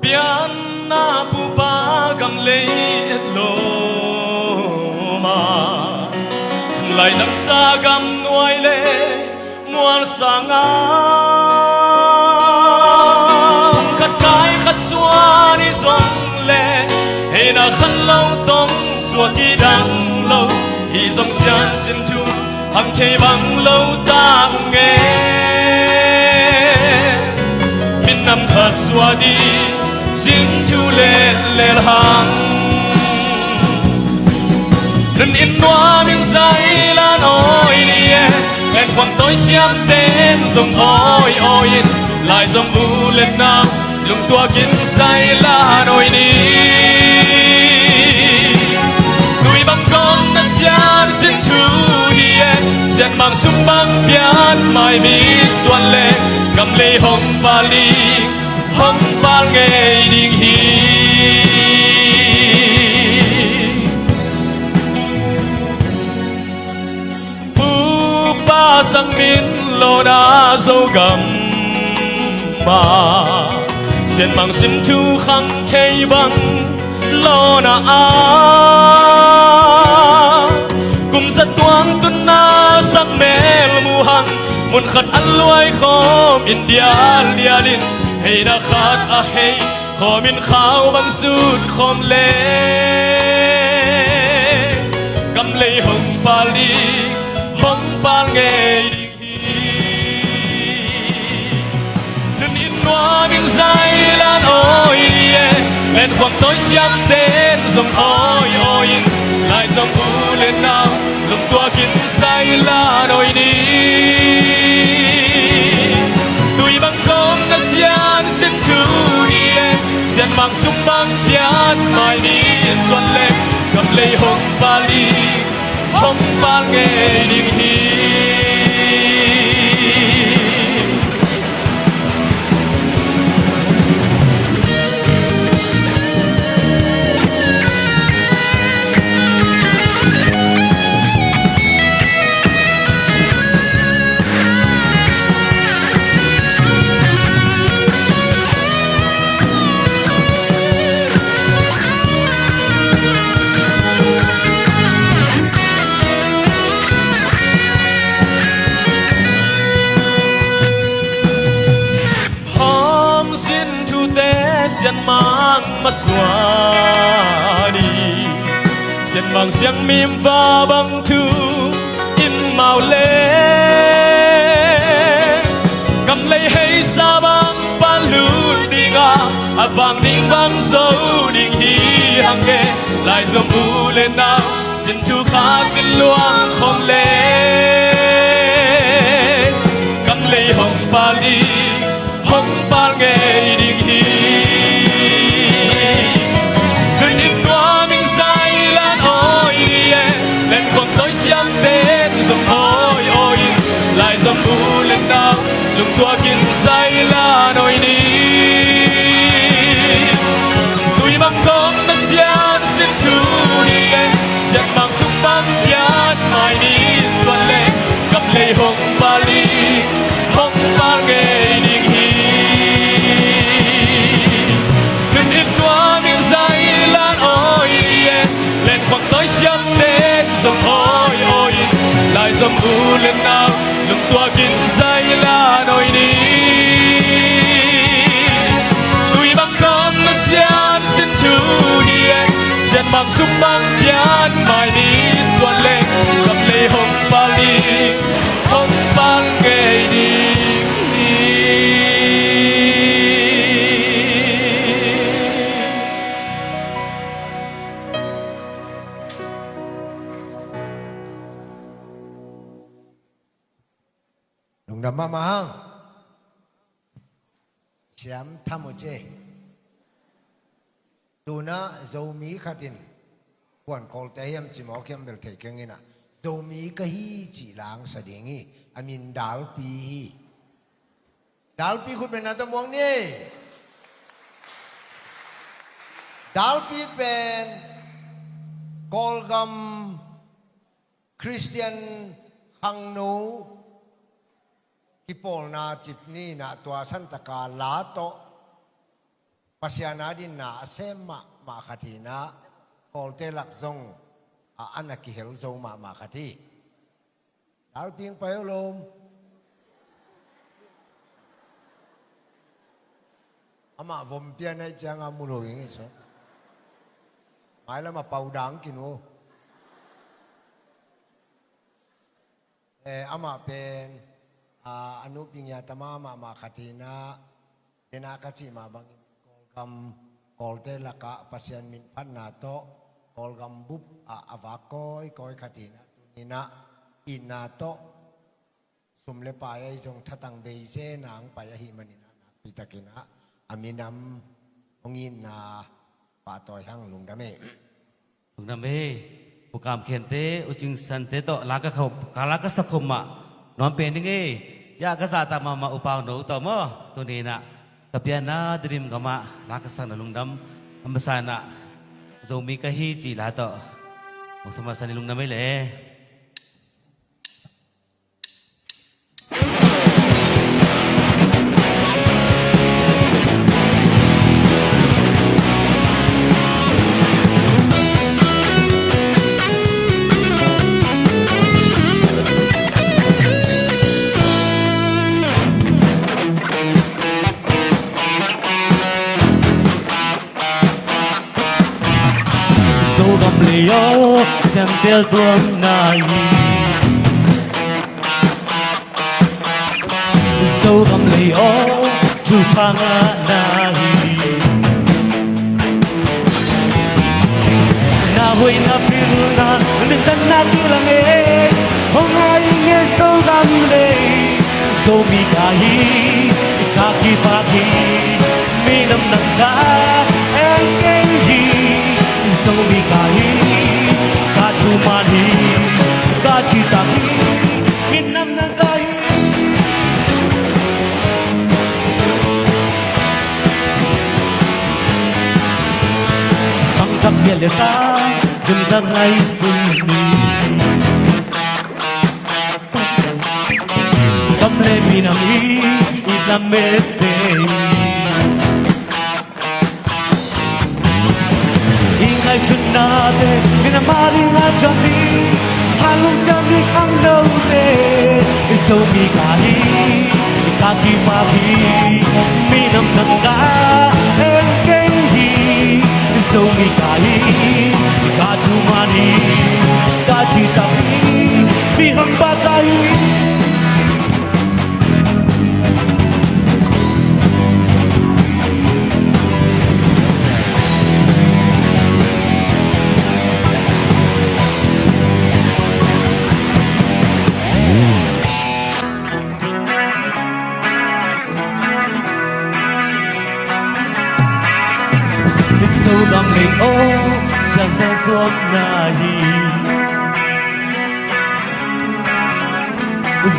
Pianna pupa gam lei et lo ma, sun lai nang sa gam nuai le mual sangam khat kai khat suan hi zong le, heina khat lo tong suak hi dang lo hi zong, siangsin thu hang thei bang lo ta ung e. Minam khat suak ding sin thu le lel hang, nun in nuam in zai lan awi ni e. Len khuang tawi siam ten zong awi awi in, lai zong u le nau lungtuak in zai lan awi ni. Tui bang kong na sian sin thu hi e, sian mang sum bang pian mai mi suan le, gam lei hong pal ding, hong pal ngei ding hi. Pupa sang min lona Zogam ma, sian mang sin thu khang thei bang lona a, kum za tuang tun na sang mel mu hang, mun khat a luai khawm in dial dial in, heina khat a hei khawm in khau bang sut khawm le, gam lei hong pal ding, hong pal ngei ding hi. Nun in nuam in zai lan awi ni e, len khuang tawi siam ten zong awi awi in, lai zong u le nau lungtuak in zai lan awi ni. Tui bang kong na sian sin thu hi e, sian mang sum bang pian mai ni suan le, gam lei hong pal ding, hong pal ngei ding hi. Hong sin thute sian mang masuan hi, sian mang siang mim va bang thu in mau le, gam lei hei sa bang pan lut ding a, a vang ding bang zo ding hi hang e, lai zong u le nau sin thu khat in luang khawm le, gam lei hong pal ding, hong pal ngei ding hi. Nun in nuam in zai lan awi ni e, len khuang tawi siam ten zong awi awi in, lai zong la nawi ni. Tui bang kong na sian sin thu hi e, sian bang suk bang pian mai ni suan le, gam lei hong pali, hong pal ngei ding hi. Nun in nuam in zai lan awi e, len khuak tawi siam ten zong awi awi, lai zong u le nau lungtuak in zai lan awi ni. Tui bang kong na sian sin thu hi e, sian bang suk bang pian mai ni suan le, gam lei hong pali, hong pal ngei ding hi. Lungdam mahmah hang. Siam tham uh ci. Tuna Zomi khat in, kuan Kawlte hiam, cimawk hiam bel thei keng inah, Zomi ka hi cih la hong sa ding hi. A min Dalpi hi. Dalpi khut beng na tawh muang ni. Dalpi pen Kawlgam Khristian khangno kipawlna cip ni inah, tua santaka la tawh Pasian a dinna a sem mahmah khat hi inah, Kawlte lak zong a an a kihel zo mahmah khat hi. Dalpi hong pai o lom. Amah vom pian ahih ciangin mu lo ing ei sawn. Mailam a pau dang kin uh. Eh, amah pen, ah, a nu Pi Ngia Tama mahmah khat hi inah, dena ka cih mah bangin Kawlgam, Kawlte lakah Pasian min phatna tawh Kawlgam bup ah a vak kawikawi khat hi inah, tuni inah itna tawh sum le pai ahi zong thatang bei zen a hong pai ahih manin ah, nakpi takin ah a minam hong itna pahtawi hang. Lungdam e. Lungdam e. U Kam Khente, U Cing Sante tawh la ka khop, ka la ka sa khop mah nuam pen ding e. Hiah ka zahtak mahmah U Pau No tawh maw, tuni inah ka pianna Tedim gamah la ka sakna lungdam. A masa inah Zomi ka hi cih la tawh hong sa masa ni. Lungdam e le. Zogam lei aw, siangtel tuamna hi. Zogam lei aw, thupha ngahna hi. Na hoihna pilna, nuntakna kilang e, hong hai nge Zogam lei. Zomi ka hi, ka kipak hi, minam nang ka en kei hi. Zomi ka hi, ka thuman hi, ka citak hi, minam nang ka hi. Khangthak bia le ta, dun tak ngaihsun ni. Gam le minam i, i lamet te i. I ngaihsutnate, minam a ding a ciam i, a lungciam i khangnote. Zomi ka hi, ka kipak hi, minam nang ka en kei hi. Zomi ka hi, ka thuman hi, ka citak hi, mi hong pa ka hi. Zogam lei aw, siangtel tuamna hi.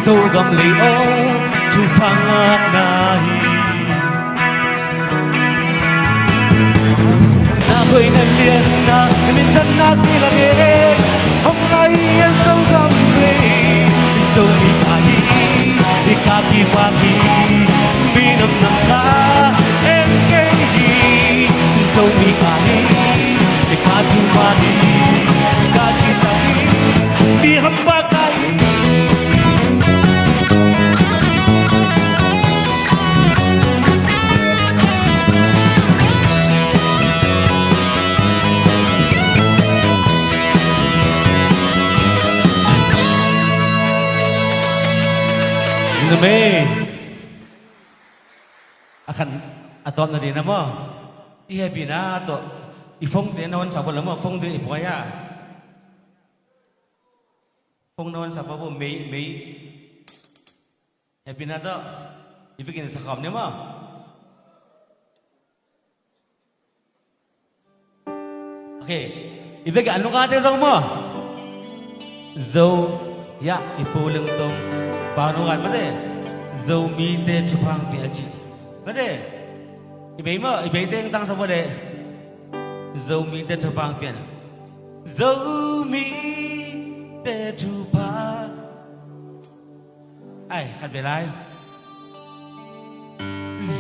Zogam lei aw, Thupha ngahna hi. Na hoihna lianna, na minthanna kilak e. Hong ngai a Zogam hi. Zomi ka hi, i ka kipak hi. Minam nang ka en kei hi. Zomi ka hi, i ka thupha hi. Ka kipak hi. Mi hampa ka hi. Amen. A khan a tawpna ding na maw? I hehpihna tawh i phone te na hon sa bawh la maw? Phone te i buai a. Phone na hon sa bawh, mei, mei. Hehpihna tawh i vekin sa khawm ni maw? Ok. I vekin a nungate zong maw? Zo, ya, i Pu Lengtong pa nungat mate. Zomite thupha hong pia ci mate. I bei maw, i beite hong tangsa bawh le. Zomite thupha hong pia na. Zomite thupha. Ai, khat vei lai.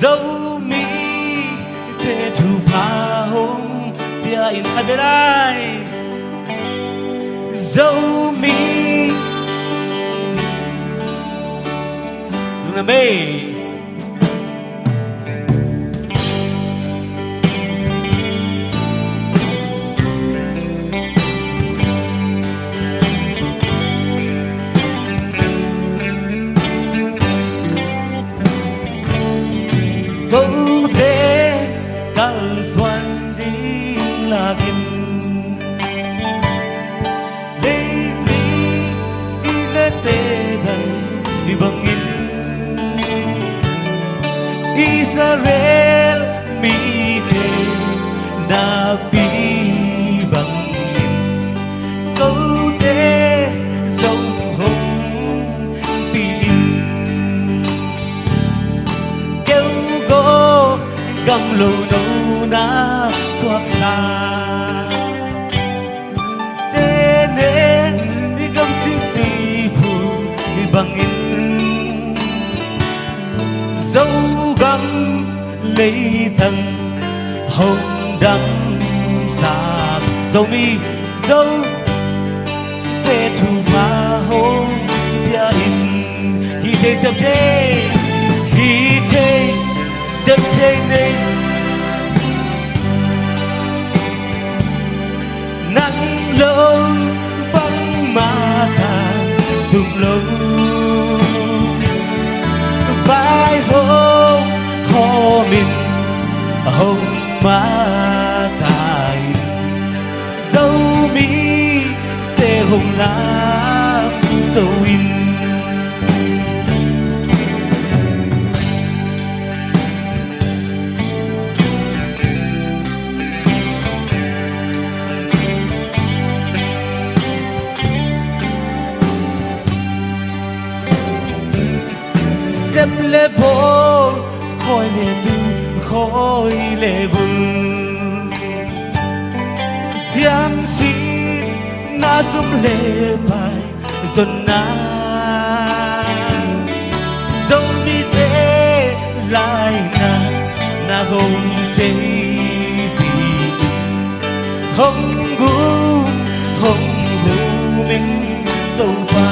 Zomite thupha hong pia in, khat vei lai. Zomi. Lungdam ei. Kote kalsuan ding lakin Leimi i lete dai bangin, Israel mite napi bangin, kote zong hong pi-in, keu go gamlo no na suaksa. Tene i gamcik tuiphum i bangin, Zogam leitang hong damsak. Zomi, Zote thupha hong pia in. Hih thei sep thei, hih thei sep thei nei. Nang lo bangmah ka tum lo. Vaihawm hawmin hong makaih, Zomite hong lamto in. Sep le bawl, khawi le tung, khawi le vul, siamsinna, sum le pai, zonna, Zomite laina na hong theipi in, hong gum, hong gum in Topa.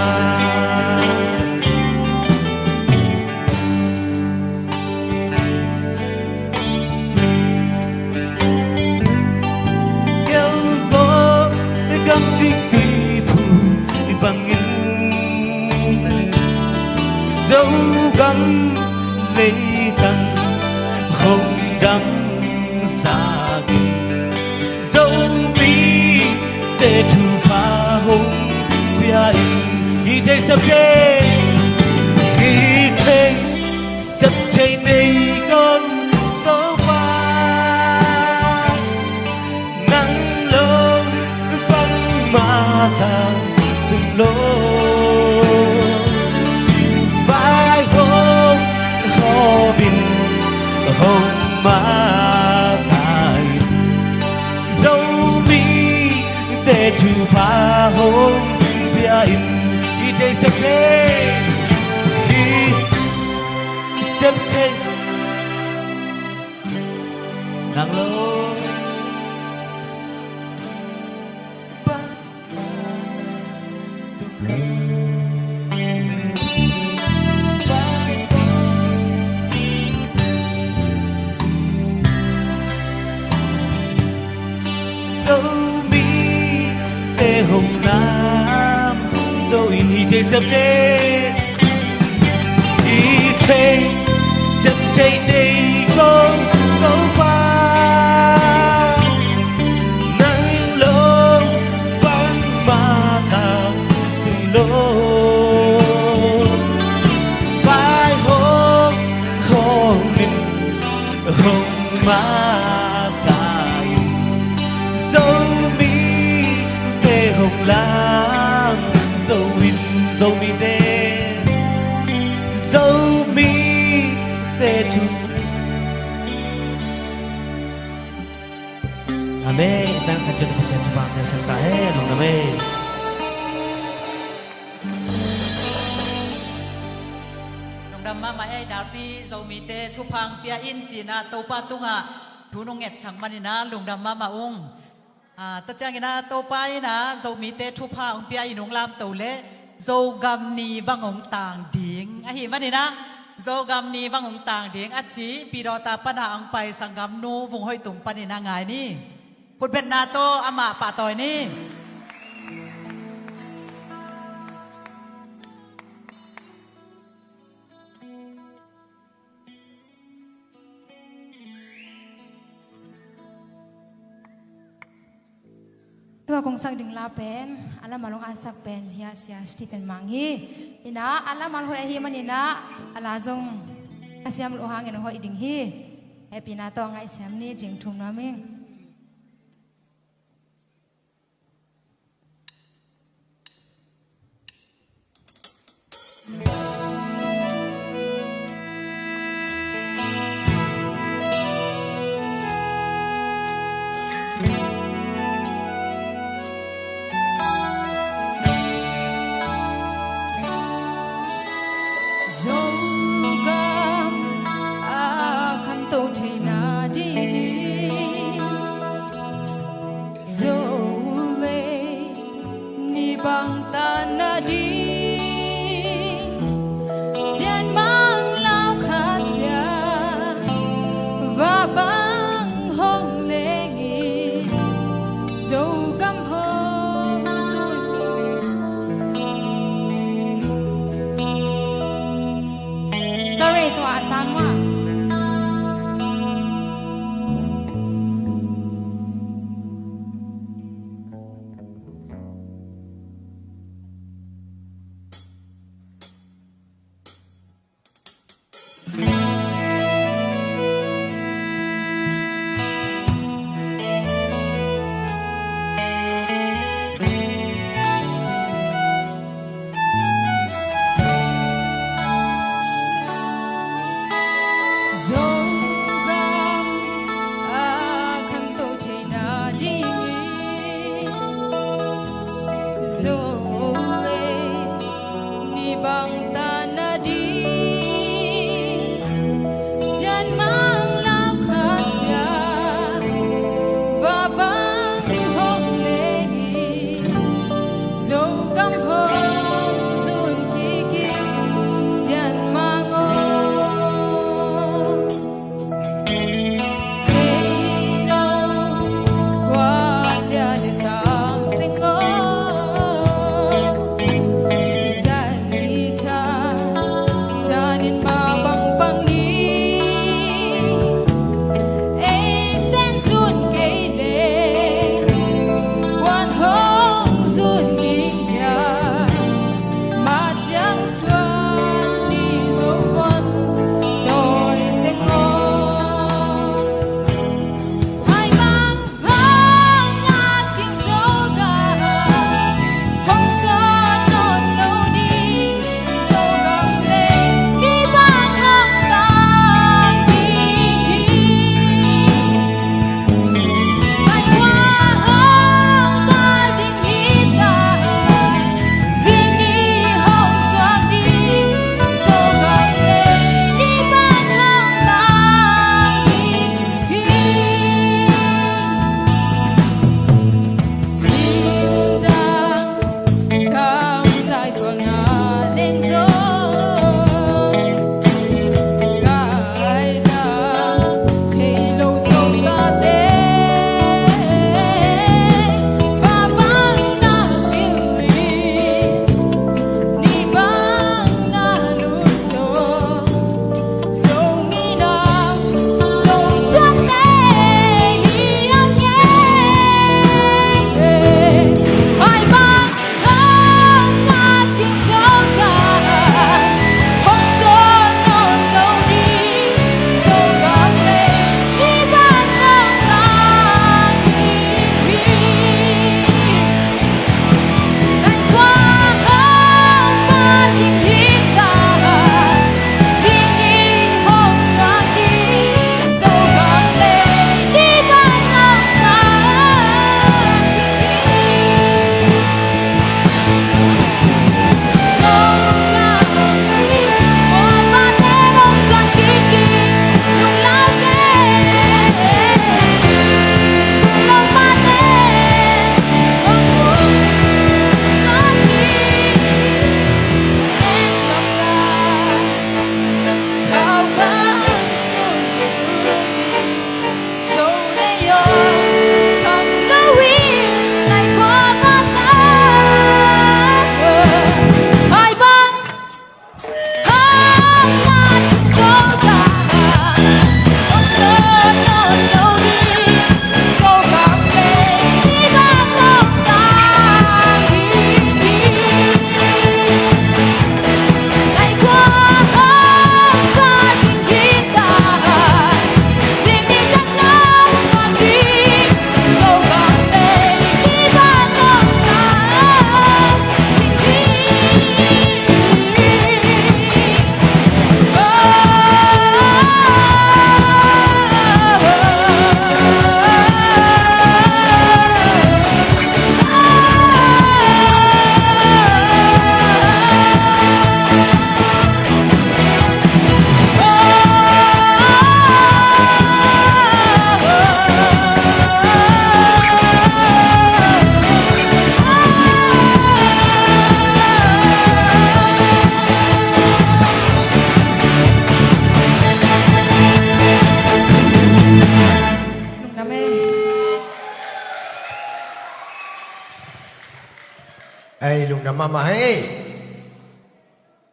Keu go gamcik tuiphum i bangin, Zogam leitang hong damsak in, Zomite thupha hong pia in. Hih thei sep thei, hih thei sep thei nei kong Topa. Nang lo bangmah ka tum lo. Vaihawm Septhei, septhei, nang lo bang. Zomi te hong lam, Zo in hi thei sem thei, hi thei sem thei nei ko, Topa. Nang lo bangmah ka tung lo. Vai hong hong in hong makaih, Zomi te hong lam, Zo in, Zomi te, Zomi te thu. Amen. Tang khat ciang Pasian thupha piaksak ta hen. Amen. Lungdam mahmah ei, Dalpi Zomite thupha hong pia in ci-in ah Topa tungah thu nong ngetsak manin ah lungdam mahmah ung. Ah, tua ciangin ah Topa in ah Zomite thupha hong pia in hong lamto leh Zogam ni bang hong tang ding ahih manin ah, Zogam ni bang hong tang ding a ci, Pidawta pan ah hong pai sanggamnu Vung Hoih Tung panin ah ngai ni. Khutbetna tawh amah pahtawi ni. Tua kong sak ding la pen, a lam a hong aksak pen Hia Sia Stephen Mang hi. Inah, a lam a hoih ahih manin ah, a la zong a siam loh hangin hoih ding hi. Hehpihna tawh ngaihsiam ni, cing thum nuam ing. Zogam a khanto theihna dingin Zo le ni bang tan nading, Sian Mang Lau Kha Sia va bang hong leng in, Zogam hong zun. Sorry, tua a sang mah. Zogam a khanto theihna dingin, Zo le ni bang tan nading, Sian Mang Lau Kha Sia va bang hong leng in, Zogam hong zun kik in, Sian Mang aw. Sei no, Guan Lia le Tang Teng aw, zai tha Gam mahmah hei.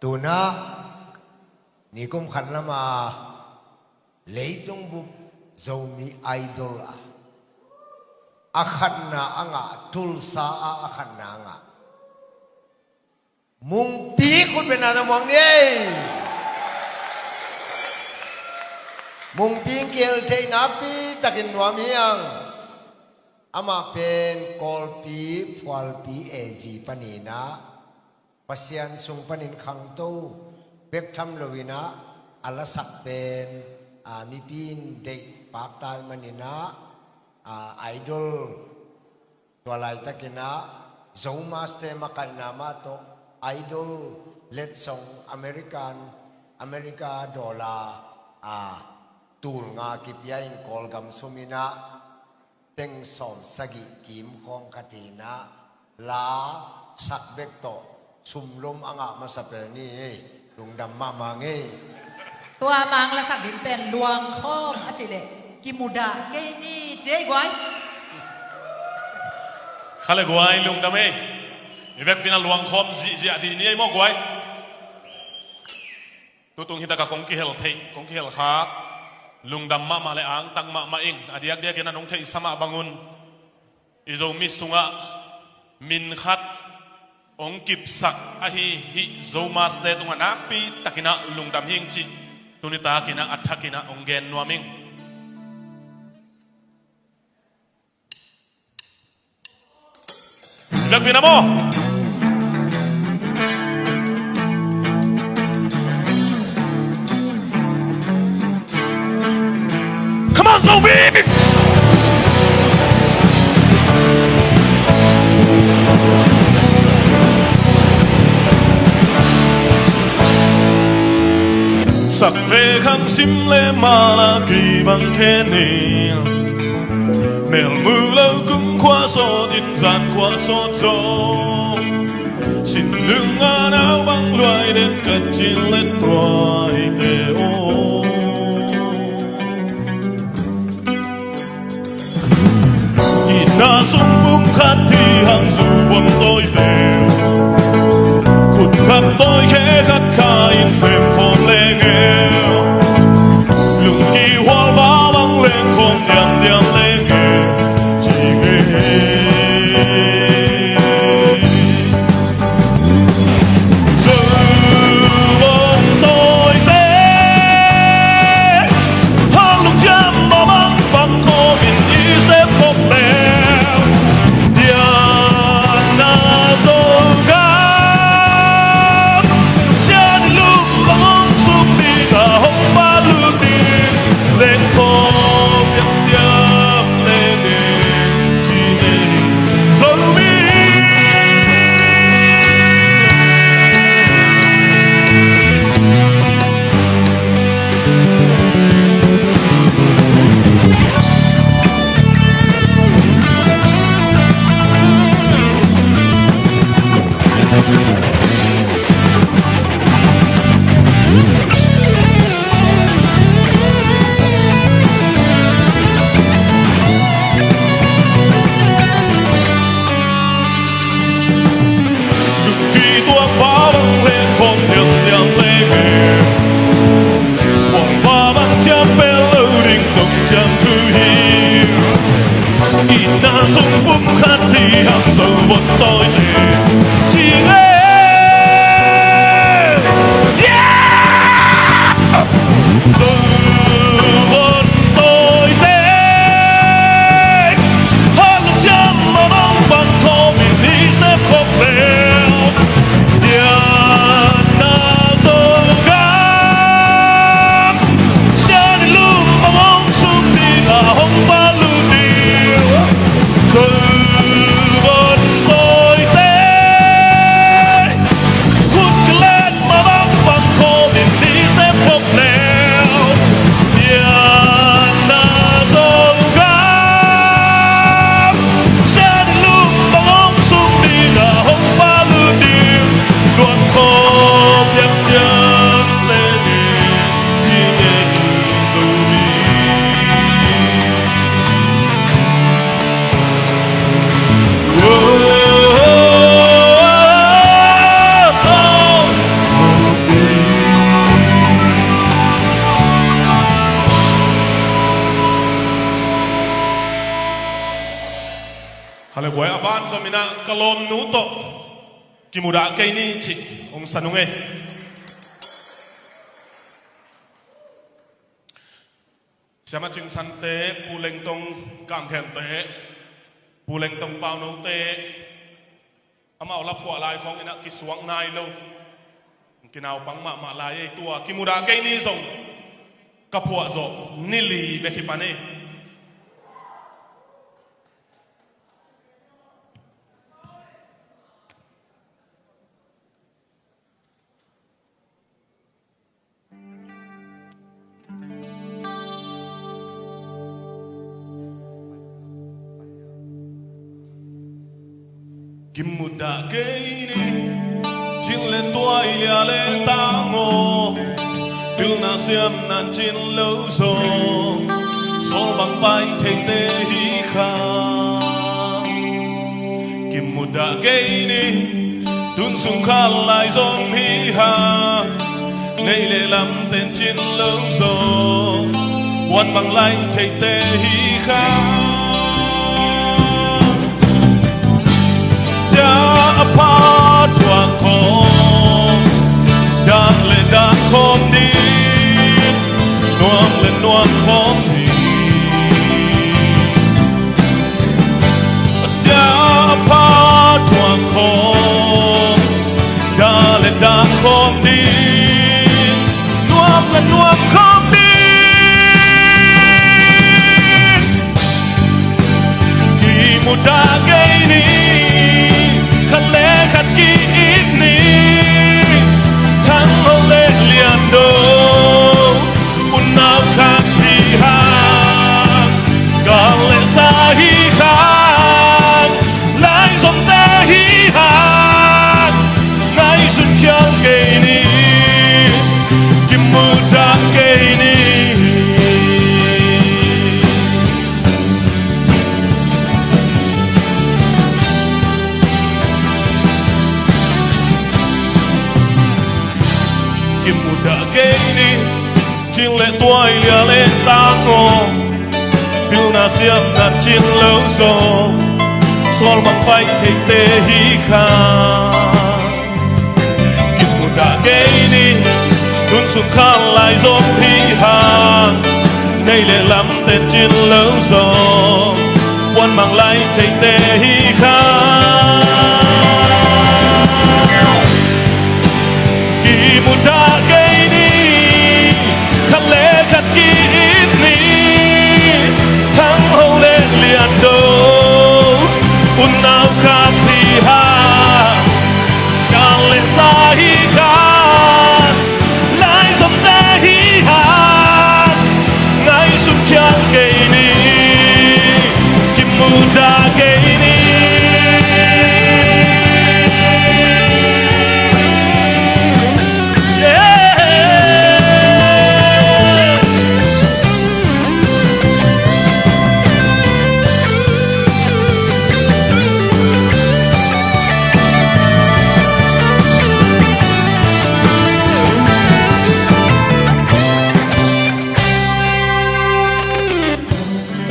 Tuna nikum khat lama leitung bup Zomi Idol a a khatna a ngah, Tulsa a a khatna a ngah Mungpi khutbetna tawh muang ni ei. Mungpi in kiel theih nakpi takin nuam hi hang. Amah pen Kawlpi, Phualpi, A Z paninah Pasian sung panin khangto bek tham loinah a lasak pen, a, mipi in deih paktai maninah, a, Idol tua laitakinah Zo Master makaihna mah tawh Idol letsong American, America dollar, a, tul nga kipia in Kawlgam suminah teng sawm sagih kim khawng khatinah la sak bek tawh sumlum a ngah masa pen ni ei. Lungdam mahmah ngei. Tua mang lasak ding pen luangkhawm a cih leh kimudah kei ni ci ei guai. Kha le guai, lungdam ei. I vekpin a luangkhawm zihziah dih ni ei maw guai. Tutung hitakah kong kihel theih, kong kihel khak, lungdam mahmah le angtang mahmah ing. A diakdiakin a nong theihsa mah bangun i Zomi sungah min khat hong kipsak ahi hih Zo Master tungah nakpi takinah lungdam hing cih tuni takinah a thakinah hong gen nuam ing. Biakpi na maw? Come on, Zomi! Sak ve khang sim le mala kei bang khen in. Melmu lo kum khua sawt in zan khua sawt zaw. Sin lung a nau bang luai den kan cin let tuai te o. Ina sung pum khat thi hang zu bang tawi te. Khut khat tawi khe khat kha in sem khawm lenge. Lungki hual va bang leng khawm diamdiam lenge. Ci nge. Zo bang tawi te. Hang lungciam bang bang khawm in i sem khawm leng. Pianna Zogam. Zom in ah ka lawmnu tawh kimudah kei ni cih hong sa nung ei. Siamah Cing Sante, Pu Leng Tong Kam Khen te, Pu Leng Tong Pau No te, amau la phuah lai khawng in ah kisuak nai lo, kinaupang mahmah lai ei. Tua kimudah kei ni zong ka phuah zawh ni li bek hi pan ei. Kimudah kei ni, cin le tuai lia le tang aw, pilna siamna cin lo zaw, sawl bang pai theite hi kha. Kimudah kei ni, tun sung khan lai zom hi hang, neih le lam ten cin lo zaw, puan bang lai theite hi kha. Sia a pha thuak khawm, dah le dah khawm ding, nuam le nuam khawm ding. Sia a pha thuak khawm, dah le dah khawm ding, nuam le nuam khawm ding. Kimudah kei ni, khat le khat ki-it ni, thang lo le lian do, unau khat hi hang, gal le sa hi hang, lai zomte hi hang, ngaihsun khial kei ni, kimudah kei ni. Kimudah kei ni, cin le tuai lia le tang aw, pilna siamna cin lo zaw, sawl bang pai theite hi kha. Kimudah kei ni, tun sung khan lai zom hi hang, neih le lam ten cin lo zaw, puan bang lai theite hi kha. Kimudah kei ni, khat le khat ki-it ni, thang lo le lian do, unau khat hi hang, gal le sa hi hang, lai zomte hi hang, ngaihsun khial kei ni, kimudah kei ni. Yeah.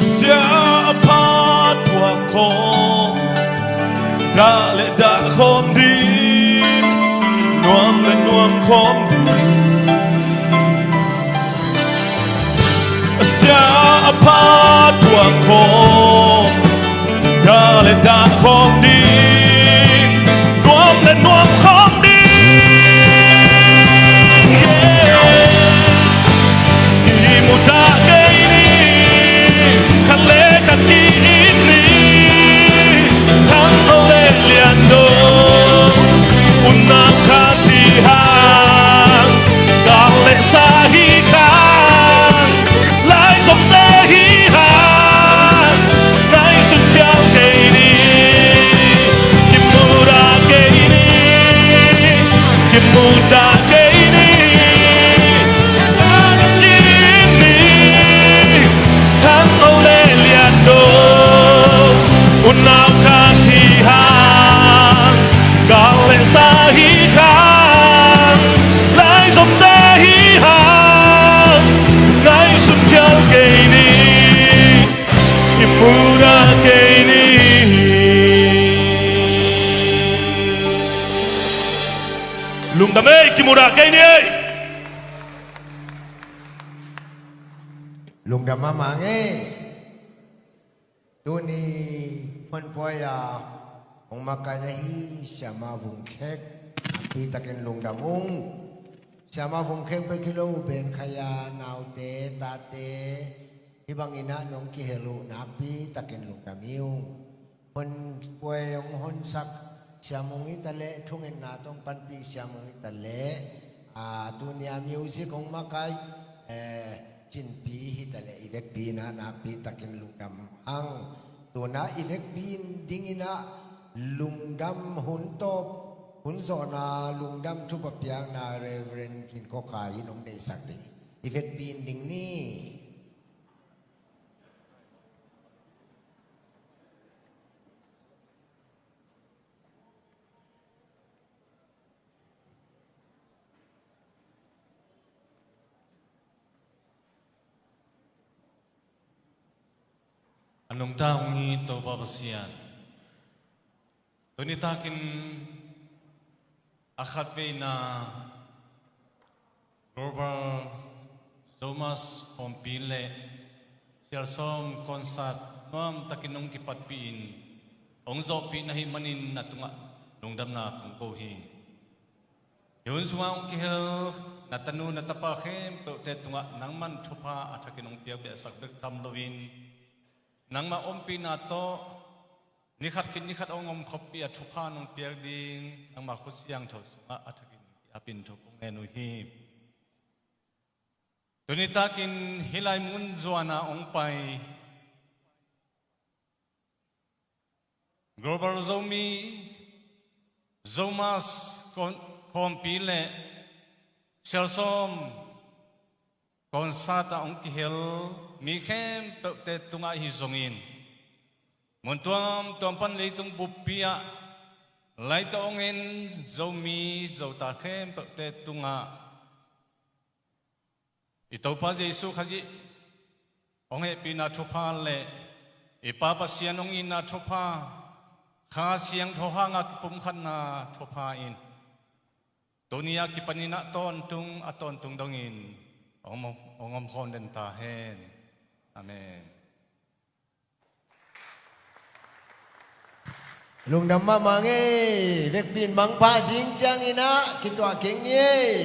Sia a pha thuak khawm, dah le dah khawm ding, nuam le nuam khawm ding. Sia a pha thuak khawm, dah le dah khawm ding, nuam le nuam khawm ding. Yeah. Kimudah kei ni, khat le khat ki-it ni, thang lo le lian do, unau khat hi hang, gal le sa hi hang, lai zomte hi hang, ngaihsun khial kei ni, kimudah kei ni, kimudah kei ni. Ki-it ni, thang lo le lian do, unau khat hi hang, gal le sa hi hang, lai zomte hi hang, ngaihsun khial kei ni, kimudah kei ni. Lungdam ei, kimudah kei ni ei. Lungdam mahmah ngei. Tuni phuanpuai a hong makaih ahi Siama Vung Khek, nakpi takin lungdam ung. Siama Vung Khek bek hi lo, Ben Khaia naute, tate, hih bangin ah nong kihel uh nakpi takin lungdam hi ung. Hon puai hong honsak Siamung hi ta leh, thungetna tawh hong panpih Siamung hi ta leh, a, tuni a music hong makaih, eh, Cinpi hi ta leh, i vekpi in ah nakpi takin lungdam hang. Tu-in ah i vekpi in dingin ah lungdam hun tawp, hun zawhna lungdam thupha piakna Reverend Khin Khaw Khai in hong deihsak ding. I vekpi in ding ni. A nungta hong hi Topa Pasian, tuni takin a khatveina Global Zomi Khawmpi le Sialsawm Concert nuam takin hong kipatpih in hong zawhpih na hih manin na tungah lungdamna kong ko hi. Hih hun sungah hong kihel na tanu na tapa khempeuhte tungah nangman thupha a thakin hong piak behsak bek tham loin, nangmah ompihna tawh ni khat khit ni khat hong om khoppih a thupha nong piak ding nangmah khut siangtho sungah a thakin kiapin thu kong ngen uh hi. Tuni takin hih lai mun zuan a hong pai Global Zomi, Zomi Khawm-, Khawmpi le Sialsawm Concert ah hong kihel mi khempeuhte tungah hi zongin, mun tuamtuam pan leitung buppi ah lai tawh hong en Zomi Zota khempeuhte tungah i Topa Jesu Khazih hong hehpihna thupha le i Pa Pasian hong itna thupha, Kha Siangtho hanga kipumkhatna thupha in tuni a kipanin ah tawntung a tawntung dongin hong om, hong om khawm den ta hen. Amen. Lungdam mahmah ngei. Vekpi in mangpha zing ciangin ah kituah keng ni ei.